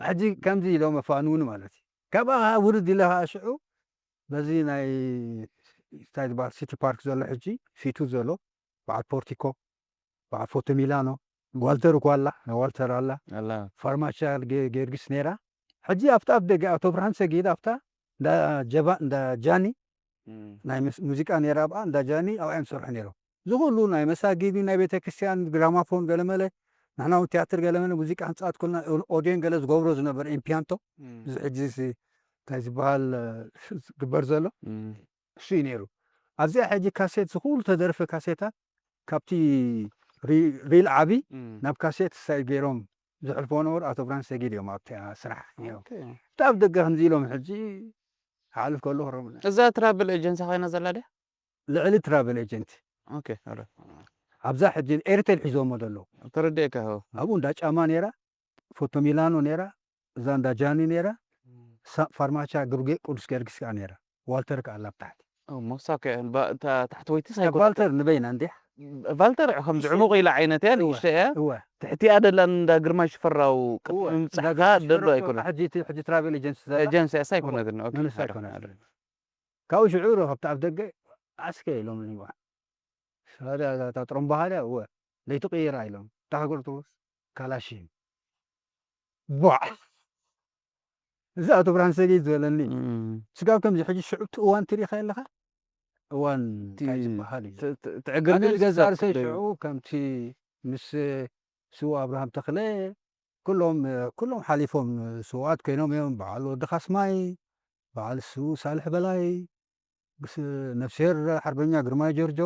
ሕጂ ከምዚ ኢሎም ኣፋንዉኒ ማለት እዩ። ካብኣ ውርድ ኢለ ከዓ ሽዑ በዚ ናይ እንታይ ዝበሃል ሲቲ ፓርክ ዘሎ፣ ሕጂ ፊቱ ዘሎ በዓል ፖርቲኮ፣ በዓል ፎቶ ሚላኖ፣ ዋልተር እኮ ኣላ፣ ናይ ዋልተር ኣላ፣ ኣላ። ፋርማቻ ጌ-፣ ጌርጊስ ነይራ። ሕጂ ኣብታ ኣብ ደገ ኣቶ ብርሃን ሰጊድ ኣብታ እንዳ ጀባ-፣ እንዳ ጃኒ እም። ናይ ምስ-፣ ሙዚቃ ነይራ ኣብኣ፣ እንዳ ጃኒ ኣብኣ እዮም ዝሰርሑ ነይሮም። እዚ ኩሉ ናይ መሳጊድ፣ ናይ ቤተክርስትያን፣ ግራማፎን ገለመለ፣ ንሕና እውን ቲያትር ገለመለ፣ ሙዚቃ ህንጻት ኩልና ኦ-፣ ኦድዮን ገለ ዝገብሮ ዝነበረ ኢምፒያንቶ፣ እም። እዚ ሕጂ ሲ-፣ እንታይ ዝበሃል፣ እ፣ ዝግበር ዘሎ፣ እም። እሱ እዩ ነይሩ። ኣብዚኣ ሕጂ ካሴት፣ እዚ ኩሉ ተደርፈ ካሴታት ካብቲ ሪ-፣ ሪል ዓቢ እም። ናብ ካሴት ሳይ ገይሮም ዘሕልፎ ነበሩ። ኣቶ ብርሃን ሰጊድ እዮም ኣብቲ ስራሕ ነይሮም። ኦኬ። እታ ኣብ ደገ ከምዚ ኢሎም ሕጂ ክሓልፍ ከሎ ክረምና። እዛ ትራቭል ኤጀንሲ ኮይና ዘላ ድያ? ልዕሊ ትራቨል ኤጀንት። ኦኬ፣ ኦረ። ኣብዛ ሕጂ ኤርቴል ሒዞሞ ዘለዉ። ተረዲኤካ፣ ሆ። ኣብኡ እንዳ ጫማ ነይራ፣ ፎቶ ሚላኖ ነይራ፣ እዛ እንዳ ጃኒ ነይራ፣ ሳ-፣ ፋርማቻ ግርጌ ቅዱስ ጊዮርጊስ ከኣ ነይራ። ዋልተር ከኣ ኣላ ኣብ ታሕቲ። ኦ፣ ሞሳ ከ፣ ባ-፣ እታ ታሕተወይቲ ካብ ሳይኮን ዋልተር ንበይና እንዲያ? ቫልተር ከምዚ እሺ። ዕሙቕ ኢላ ዓይነት እያ፣ እወ፣ ንእሽቶ እያ። እወ። ትሕቲኣ ደላ እንዳ ግርማይ ሽፈራው ቅድሚ እወ፣ ምብጻሕካ እንዳ ግርማይ ደሎ ሽፈራው ኣይኮነን። ሕጂ እቲ፣ ሕጂ ትራቨል ኤጀንሲ ዘላ? ኤጀንሲ እሳ ኣይኮነትን። እወ፣ ኦኬ፣ ንሳ ኦረ፣ ኣይኮነትን። ኦረ። ካብኡ ሽዑ ረ-፣ ካብቲ ኣብ ደገ ኣስከ ኢሎምኒ፣ ዋ። ሳዳ እታ ጥሩምባ ሃልያ፣ እወ፣ ለይቲ ቅይራ ኢሎም። እታ ሃገር ትውስ ካላሽን። ቧዕ! እዚ ኣቶ ብርሃን ሰጊድ ዝበለኒ። እም። ስጋብ ከምዚ ሕጂ ሽዑ እቲ እዋን ትሪኢኻ ኣለኻ? እዋን እቲ እንታይ ዝበሃል እዩ? ት-፣ ት-፣ ትዕግርግር ኣነ ዝገዛ ዝዛር ርእሰይ ክፍለዩ። ሽዑ ከምቲ ምስ ስዉእ ኣብርሃም ተኽለ ኩሎም፣ ኩሎም ሓሊፎም ስዉኣት ኮይኖም እዮም። በዓል ወዲ ካስማይ፣ በዓል ስዉእ ሳልሕ በላይ፣ ምስ ነፍስሄር ሓርበኛ ግርማይ ጆርጆ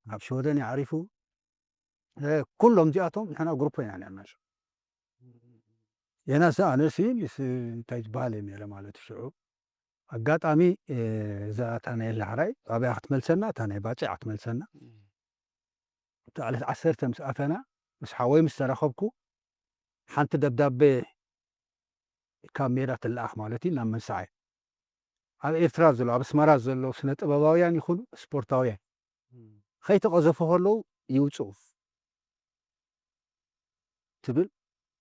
ኣብ ሽወደን እዩ ዓሪፉ። እ፣ ኩሎም እዚኣቶም ንሕና ግሩፕ ኢና ነርና። የናስ ኣነሲ ምስ እንታይ ዝበሃል እየ ነይረ ማለት እዩ ሽዑ። ኣጋጣሚ፣ እ፣ እዛ እታ ናይ ላሕራይ ኣብያ ክትመልሰና፣ እታ ናይ ባጽዕ ክትመልሰና። እታ ዕለት ዓሰርተ ምስ ኣተና፣ ምስ ሓወይ ምስ ተራኸብኩ፣ ሓንቲ ደብዳቤ ካብ ሜዳ ትለኣኽ ማለት እዩ ናብ መንሰዓይ። ኣብ ኤርትራ ዘሎ፣ ኣብ ኣስመራ ዘሎ ስነ ጥበባውያን ይኹኑ ስፖርታውያን እም። ከይተቐዘፉ ከለዉ ይውጽኡ ትብል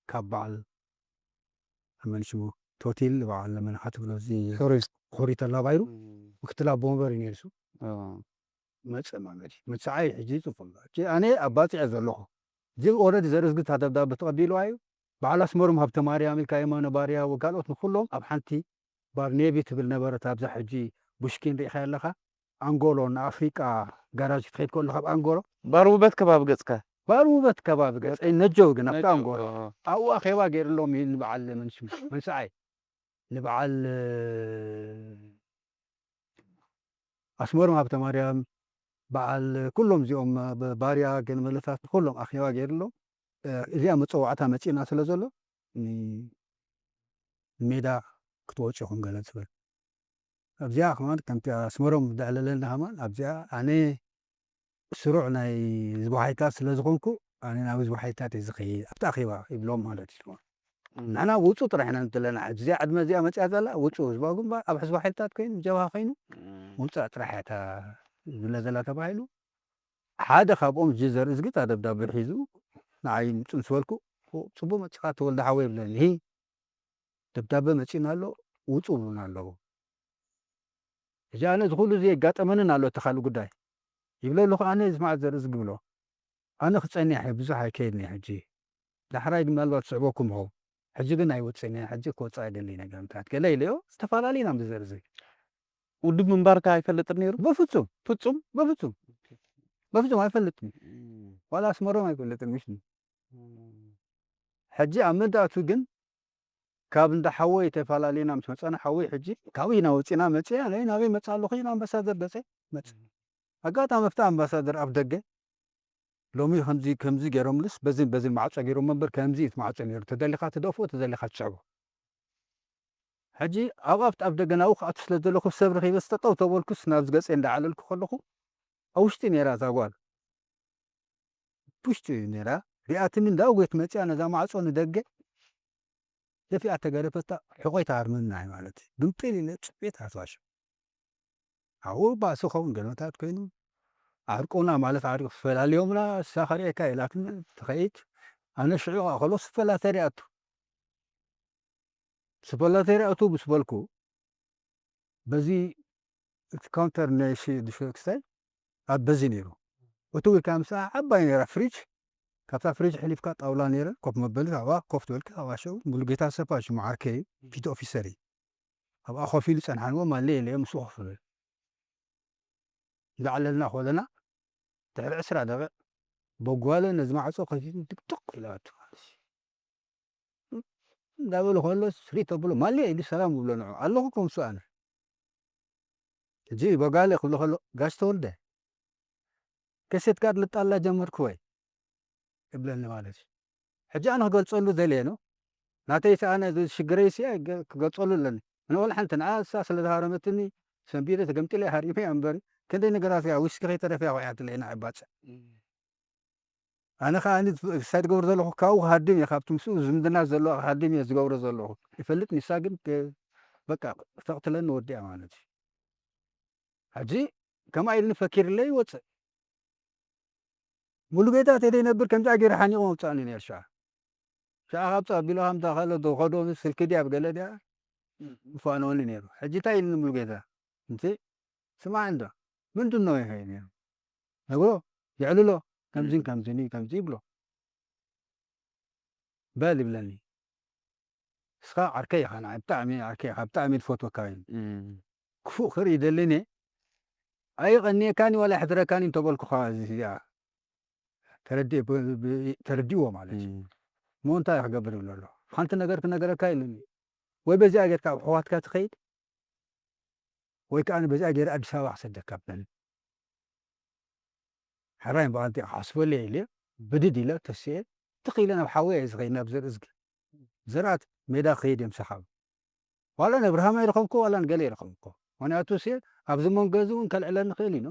ካብ በዓል መን ሽሙ ቶቲል በዓል መን ሓ ትብሎ እዚ ሑሪ። ሑሪ ተላባይሩ እም። ምክትል ኣቦ ወንበር እዩ ነይሩ እሱ። ኦ። መጸ ማለት እዩ። መጽዓይ ሕጂ ጽፉም። ሕጂ ኣነ ኣብ ባጽዕ ዘለኹ። እዚ ኦረዲ ዘርእዝግታ ደብዳቤ ተቐቢልዋ እዩ። በዓል ኣስመሮም ሃብተማርያም፣ ኢልካ የማነ ባርያ ወካልኦት ንኹሎም ኣብ ሓንቲ ባር ኔቪ ትብል ነበረት፣ ኣብዛ ሕጂ ቡሽኪን ርኢኻያ ኣለኻ። ኣንጎሎ ንኣፍሪቃ ጋራጅ ክትኸይድ ከለኻ ኣብ ኣንጎሎ። ባር ውበት ከባቢ ገጽካ? ባር ውበት ከባቢ ገጽ፣ በቃ። ነጀው ግን ኣብታ ነጀው፣ ኣንጎሎ። ኦ። ኣብኡ ኣኼባ ገይርሎም እዩ ንበዓል መን ሽሙ? መንስዓይ። ንበዓል ኣስመሮም ሃብተማርያም፣ በዓል ኩሎም እዚኦም ብ-፣ ባርያ ገለ መለታት ኩሎም ኣኼባ ገይርሎም፣ እ፣ እዚኣ መጸዋዕታ መጺእና ስለ ዘሎ፣ ን-፣ ንሜዳ ክትወጹ ኢኹም ገለ ዝበል። ኣብዚኣ ከማን ከምቲ ኣስመሮም ዘዕለለና ከማን ኣብዚኣ ኣነ ስሩዕ ናይ ህዝቢ ሓይልታት ስለ ዝኾንኩ፣ ኣነ ናብ ህዝቢ ሓይልታት እየ ዝኸይድ፣ ኣብቲ ኣኼባ ይብሎም ማለት እዩ። እም። ንሕና ውጹ ጥራሕ ኢና ንብል ዘለና። እዚኣ ዕድመ እዚኣ መጺኣ ዘላ ውጹ፣ ህዝባዊ ግንባር ኣብ ህዝቢ ሓይልታት ኮይኑ፣ ጀብሃ ኮይኑ፣ እም። ውጻእ ጥራሕ እያ እታ ዝብለ ዘላ ተባሂሉ። ሓደ ካብኦም እዚ ዘርእዝጊ እታ ደብዳቤ ሒዙ ንዓይ ምጹ ምስ በልኩ፣ "ጽቡቕ መጺኻ ተወልደ ሓወይ" ይብለኒ። "ሂ፣ ደብዳቤ መጺኡና ኣሎ፣ ውጹ" ይብሉና ኣለዉ። ሕጂ ኣነ እዚ ኩሉ እዚ የጋጠመንን ኣሎ እቲ ካልእ ጉዳይ። ይብለ ኣለኹ ኣነ እዚ መዓት ዘርእዝጊ ይብሎ። ኣነ ክጸንሕ እየ፣ ብዙሕ ኣይከይድን እየ ሕጂ። ዳሕራይ ግን ምናልባት ዝስዕበኩም ይኸውን። ሕጂ ግን ኣይወፅእን እየ። ሕጂ ክወፅእ ኣይደሊ ነገር ምታት ገለ ኢለዮ። ዝተፈላለዩ ኢና ምዝርዝር። ውድብ ምንባርካ ኣይፈልጥን ነይሩ? በፍጹም። ፍጹም? በፍጹም። በፍጹም ኣይፈልጥን። ዋላ ኣስመሮም ኣይፈልጥን፣ ምሽ። ሕጂ ኣብ መዳእቱ ግን ካብ እንዳ ሓወይ ተፈላለና ምስ መጻና፣ ሓወይ ሕጂ ካብኡ ኢና ወጺና፣ መጽእ ኣነ ናበይ መጽእ ኣለኹ ኢሉ ኣምባሳደር ገጸ መጽእ። ኣጋጣሚ ኣብቲ ኣምባሳደር ኣፍ ደገ ሎሚ ከምዚ ከምዚ ገይሮምልስ በዚ በዚ ማዕጾ ገይሮም እምበር ከምዚ እዩ እቲ ማዕጾ ነይሩ። ተደሊኻ ትደፍኦ፣ ተደሊኻ ትስዕቦ። ሕጂ ኣብ ኣብቲ ኣፍ ደገ ናብኡ ክኣቱ ስለ ዘለኹ ሰብ ረኺበ ጠጠው ተበልኩስ ናብዚ ገጸ እንዳዓለልኩ ከለኹ ኣብ ውሽጢ ነይራ እዛ ጓል። ውሽጢ ነይራ። ሪኣትኒ እንዳጎየት መጺኣ ነዛ ማዕጾ ንደገ ደፊኣ ተገደፈታ። ሕቆይ ተሃርመኒ ኣይ ማለት እዩ። ግምጥል ኢለ ጽቤት ኣትዋሽ። ኣብኡ ባእሲ ኸውን ገለመታት ኮይኑ ዓርቁና ማለት ዓርቁ ፈላልዮምና፣ እሳ ከርእየካ ኢላትኒ ትኸይድ። ኣነ ሽዑ ከኣ ከሎ ስፈላተ ሪኣቱ። ስፈላተ ሪኣቱ ምስ በልኩ፣ በዚ እቲ ካውንተር ናይ ሽ-፣ ድሾክስታይ ኣብ በዚ ነይሩ። እቲ ወይ ከዓ ምስኣ ዓባይ ነይራ ፍሪጅ፣ ካብታ ፍሪጅ ሕሊፍካ ጣውላ ነይረ፣ ኮፍ መበሊ ኣብኣ ኮፍ ትበልካ፣ ኣብኣ ሸው ሙሉጌታ ሰፋ ሽሙ ዓርከይ እዩ፣ ፒቲ ኦፊሰር እዩ። ኣብኣ ኮፍ ኢሉ ጸንሓንዎ፣ ማለ ኢለ ምስኡ ኮፍ በል። እንዳዕለልና ኮለና፣ ድሕሪ ዕስራ ደቂቕ፣ በጓለ ነዚ ማዕጾ ከፊቱ ድቅድቅ ኢሉ ኣቱ። እንዳበለ ከሎ፣ ስሪ ተብሎ፣ ማለ ኢሉ ሰላም ብሎ ንዑ። ኣለኹ ከምሱ ኣነ። ሕጂ በጓለ ክብሎ ከሎ፣ ጋሽ ተወልደ፣ ከሴት ጋር ልጣላ ጀመርኩ ወይ? እብለኒ ማለት እዩ። ሕጂ ኣነ ክገልጸሉ ደልየ ነው። ናተይ ሰኣነ እዚ ሽግረይ ሲ ክገልጸሉ ኣለኒ። ንወላ ሓንቲ ንዓ እሳ ስለ ዝሃረመትኒ ሰንቢደ ተገምጢለ ሃሪመ እያ እምበሪ። ክንደይ ነገራት እያ ዊስኪ ከይተረፈ እያ ኮይኣትለይ ንዓ ይባጽዕ። ኣነ ከኣ ኒ ክሳይ ዝገብር ዘለኹ ካብኡ ክሃድም እየ፣ ካብቲ ምስኡ ዝምድና ዘለዋ ክሃድም እየ ዝገብሮ ዘለኹ። ይፈልጥ ንሳ ግን ክ-፣ በቃ ተቕትለኒ ወዲኣ ማለት እዩ። ሕጂ ከምኣ ኢልኒ ፈኪርለይ ይወፅእ። ሙሉጌታ ተደይ ነብር ከምዚ ኣገይሩ ሓኒቑ መውፃእኒ ነይሩ ሸዓ። ሸዓ ካብ ፃ ቢሎ ከምታ ካልኦ ዝኸዶ ስልኪ ድያ ብገለ ድያ ምፋነወኒ ነይሩ። ሕጂ እንታይ ኢልኒ ሙሉጌታ? እንት ስማዕ እንዶ ምንድን ነው ይኸ ነይሩ? ነግሮ፣ የዕልሎ፣ ከምዚን ከምዚን እዩ፣ ከምዚ ይብሎ። በል ይብለኒ። እስኻ ዓርከይ ኢኻ፣ ንዓይ ብጣዕሚ ዓርከይ ኢኻ፣ ብጣዕሚ ዝፈትወካ እዩ። እም። ክፉእ ክርኢ ይደልን እየ። ኣይቐንየካን እዩ ዋላ ይሕድረካን እዩ እንተበልኩኻ፣ እዚ እዚኣ ተረዲእ-፣ ብ-፣ ብ-፣ ተረዲእዎ ማለት እዩ። እም። እሞ እንታይ ክገብር ይብሎ ኣሎ? ሓንቲ ነገር ክነገረካ ኢሉኒ። ወይ በዚኣ ጌርካ ኣብ ኣሕዋትካ ትኸይድ፣ ወይ ከኣ በዚኣ ገይረ ኣዲስ ኣበባ ክሰደካ ብለኒ። ሕራይ እምበኣር ክሓስበሉ እየ ኢለ ብድድ ኢለ ተሲኤ ትኽ ኢለ ናብ ሓወይ እየ ዝኸይድ፣ ናብ ዘርእዝጊ። ዘርኣት ሜዳ ክኸይድ እዮም ሰሓቡ። ዋላ ነብርሃም ኣይረኸብኩ፣ ዋላ ንገለ ኣይረኸብኩ። ምኽንያቱ ሲ ኣብዚ መንጎ እዚ እውን ከልዕለኒ ይኽእል እዩ።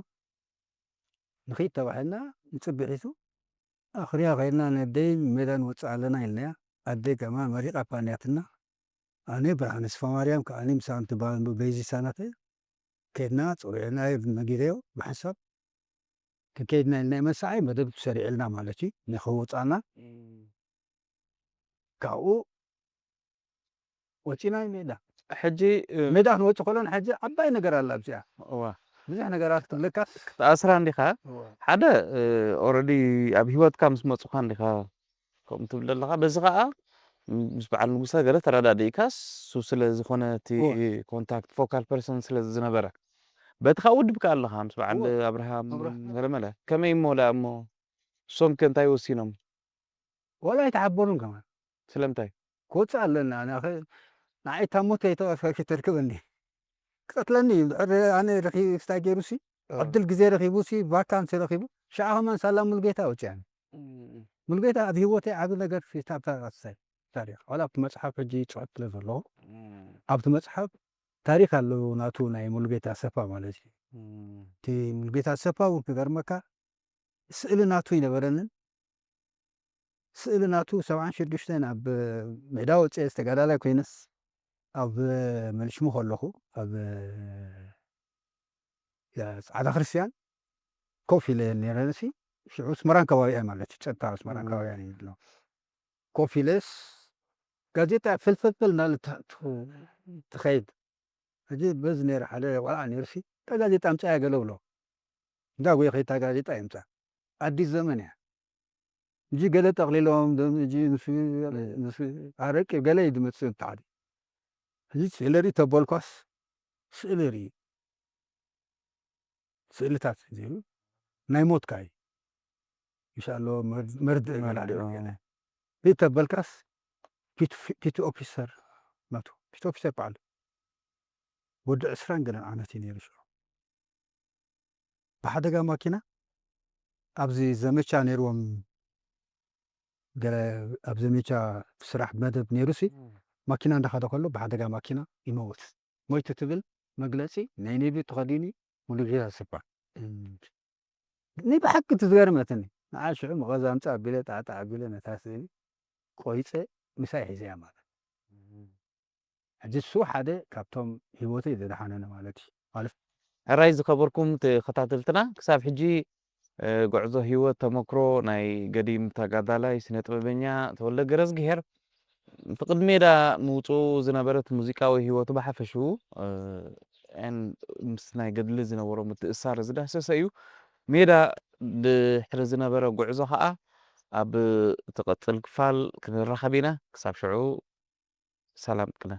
ንኺድ ተባሂልና ንጽቢ ሒዙ ኣኽርያ ኸይድና ነደይ ሜዳ ንወጽእ ኣለና ኢልናያ። ኣደይ ከማን መሪቓ ፋንያትና። ኣነ ብርሃነ ተስፋማርያም ከኣ ምሳን ትበሃል በይዚሳ ናተይ ከድና ጽውዒናዮ ነጊረዮ ብሓንሳብ ክንከይድና ኢልና መሳዓይ መደብ ሰሪዕልና ማለት እዩ። ንኽወጻና እም። ካብኡ ወጺና ሜዳ። ሕጂ፣ እ፣ ሜዳ ክንወጽእ ከሎና ሕጂ ዓባይ ነገር ኣላ ኣብዚኣ። እዋ። ብዙሕ ነገራት ክብለካስ። ክትኣስራ እንዲኻ? እዋ። ሓደ፣ እ፣ ኦረዲ ኣብ ህይወትካ ምስ መጹኻ እንዲኻ ከምኡ ትብል ዘለኻ። በዚ ኸኣ ምስ በዓል ንጉሰ ገለ ተረዳዲእካ፣ እሱ ስለ ዝኾነ እቲ እዋ። ኮንታክት ፎካል ፐርሰን ስለ ዝነበረ። በቲ ኸኣ ውድብካ ኣለኻ፣ ምስ በዓል እዋ። ኣብርሃም ኣብርሃም። ገለመለ። ከመይ እሞ ደኣ እሞ፣ እሶም ከ እንታይ ወሲኖም? ወላ ኣይተሓበሩን ከማን። ስለምንታይ? ክወጽእ ኣለና፣ ኣነ ኸ-፣ ንዓይ እታ ሞት ኣይተቐፈ-፣ ኣይተርክበኒ። ክቐትለኒ እዩ። ድሕሪ ኣነ ረኺቡ፣ ክስታይ ገይሩሲ፣ እ። ዕድል ግዜ ረኺቡሲ፣ ቫካንሲ ረኺቡ፣ ሽዓ ከማን ሳላ ሙሉጌታ ወጺኣኒ። እም። ሙሉጌታ ኣብ ህይወተይ ዓቢ ነገር ፊት ኣብታ ቃጽሳይ ታሪኽ። ዋላ ኣብቲ መጽሓፍ ሕጂ ይጽሕፍ ስለ ዘለኹ፣ እም። ኣብቲ መጽሓፍ ታሪኽ ኣለዎ ናቱ ናይ ሙሉጌታ ኣሰፋ ማለት እዩ። እም። እቲ ሙሉጌታ ኣሰፋ እውን ክገርመካ፣ ስእሊ ናቱ ኣይነበረንን። ስእሊ ናቱ ሰብዓን ሽዱሽተን ኣብ ሜዳ ወፅኤ ተጋዳላይ ኮይነስ ኣብ መልሽሙ ከለኹ ኣብ ያ ፃዕዳ ክርስቲያን ኮፍ ኢለ ነይረ። ንሲ ሽዑ ኣስመራን ከባቢኣን ማለት እዩ፣ ፀጥታ ኣስመራን ም። ከባቢኣን እዩ ዝብሎ። ኮፍ ኢለስ ጋዜጣ ፈልፈልፈል እናለ ት-፣ ት-፣ ትኸይድ። ሕጂ በዚ ነይረ ሓደ ቆልዓ ነይሩሲ፣ "እታ ጋዜጣ ኣምጻያ" ገለ ብሎ። እንዳ ጎየ ከይታ ጋዜጣ ይምጻ። ኣዲስ ዘመን እያ። እንጂ ገለ ጠቕሊሎም ደም እንጂ ንሱ ንሱ ኣረቂ ገለ እዩ ዝመጽእ እንተዓዲ። ሕጂ ስእሊ ርኢ ተበልኳስ ስእሊ ርኢ። ስእልታት ሒዘ ናይ ሞትካ እዩ። ኢንሻኣሎ መርድ- መርድእ ይመላል። ኦ። ርኢ ተበልካስ ፒቲ ኦፊሰር መቱ። ፒቲ ኦፊሰር በዓል ወዲ ዕስራን ገለን ዓመት እዩ ነይሩ ሽዑ። ብሓደጋ ማኪና ኣብዚ ዘመቻ ነይርዎም ገለ ኣብ ዘመቻ ስራሕ መደብ ነይሩሲ ማኪና እንዳኸደ ከሎ ብሓደጋ ማኪና ይመውት። ሞይቱ ትብል መግለጺ ናይ ኔቪ ተኸዲኑ ሙሉጌታ ስባ። ናይ ብሓቂ ትዝገርመትኒ። ንዓ ሽዑ መቐዛምጻ ኣቢለ ጣዕጣዕ ኣቢለ ነታ ስእሊ ቆይጸ ምሳይ ሒዘያ ማለት። ሕጂ እሱ ሓደ ካብቶም ህይወተይ ዘድሓነኒ ማለት እዩ። ማለት ሕራይ ዝኸበርኩም ተኸታተልትና፣ ክሳብ ሕጂ፣ እ፣ ጉዕዞ ህይወት ተመክሮ ናይ ገዲም ተጋዳላይ ስነ ጥበበኛ ተወልደ ገረዝግሄር ብቕድሚ ሜዳ ምውፅኡ ዝነበረት ሙዚቃዊ ህይወቱ ብሓፈሽኡ፣ እ፣ ን-፣ ምስ ናይ ገድሊ ዝነበሮ ምትእሳር ዝዳሰሰ እዩ። ሜዳ ድሕሪ ዝነበረ ጉዕዞ ኸዓ ኣብ ትቐፅል ክፋል ክንራኸብ ኢና። ክሳብ ሽዑ ሰላም ቅነ።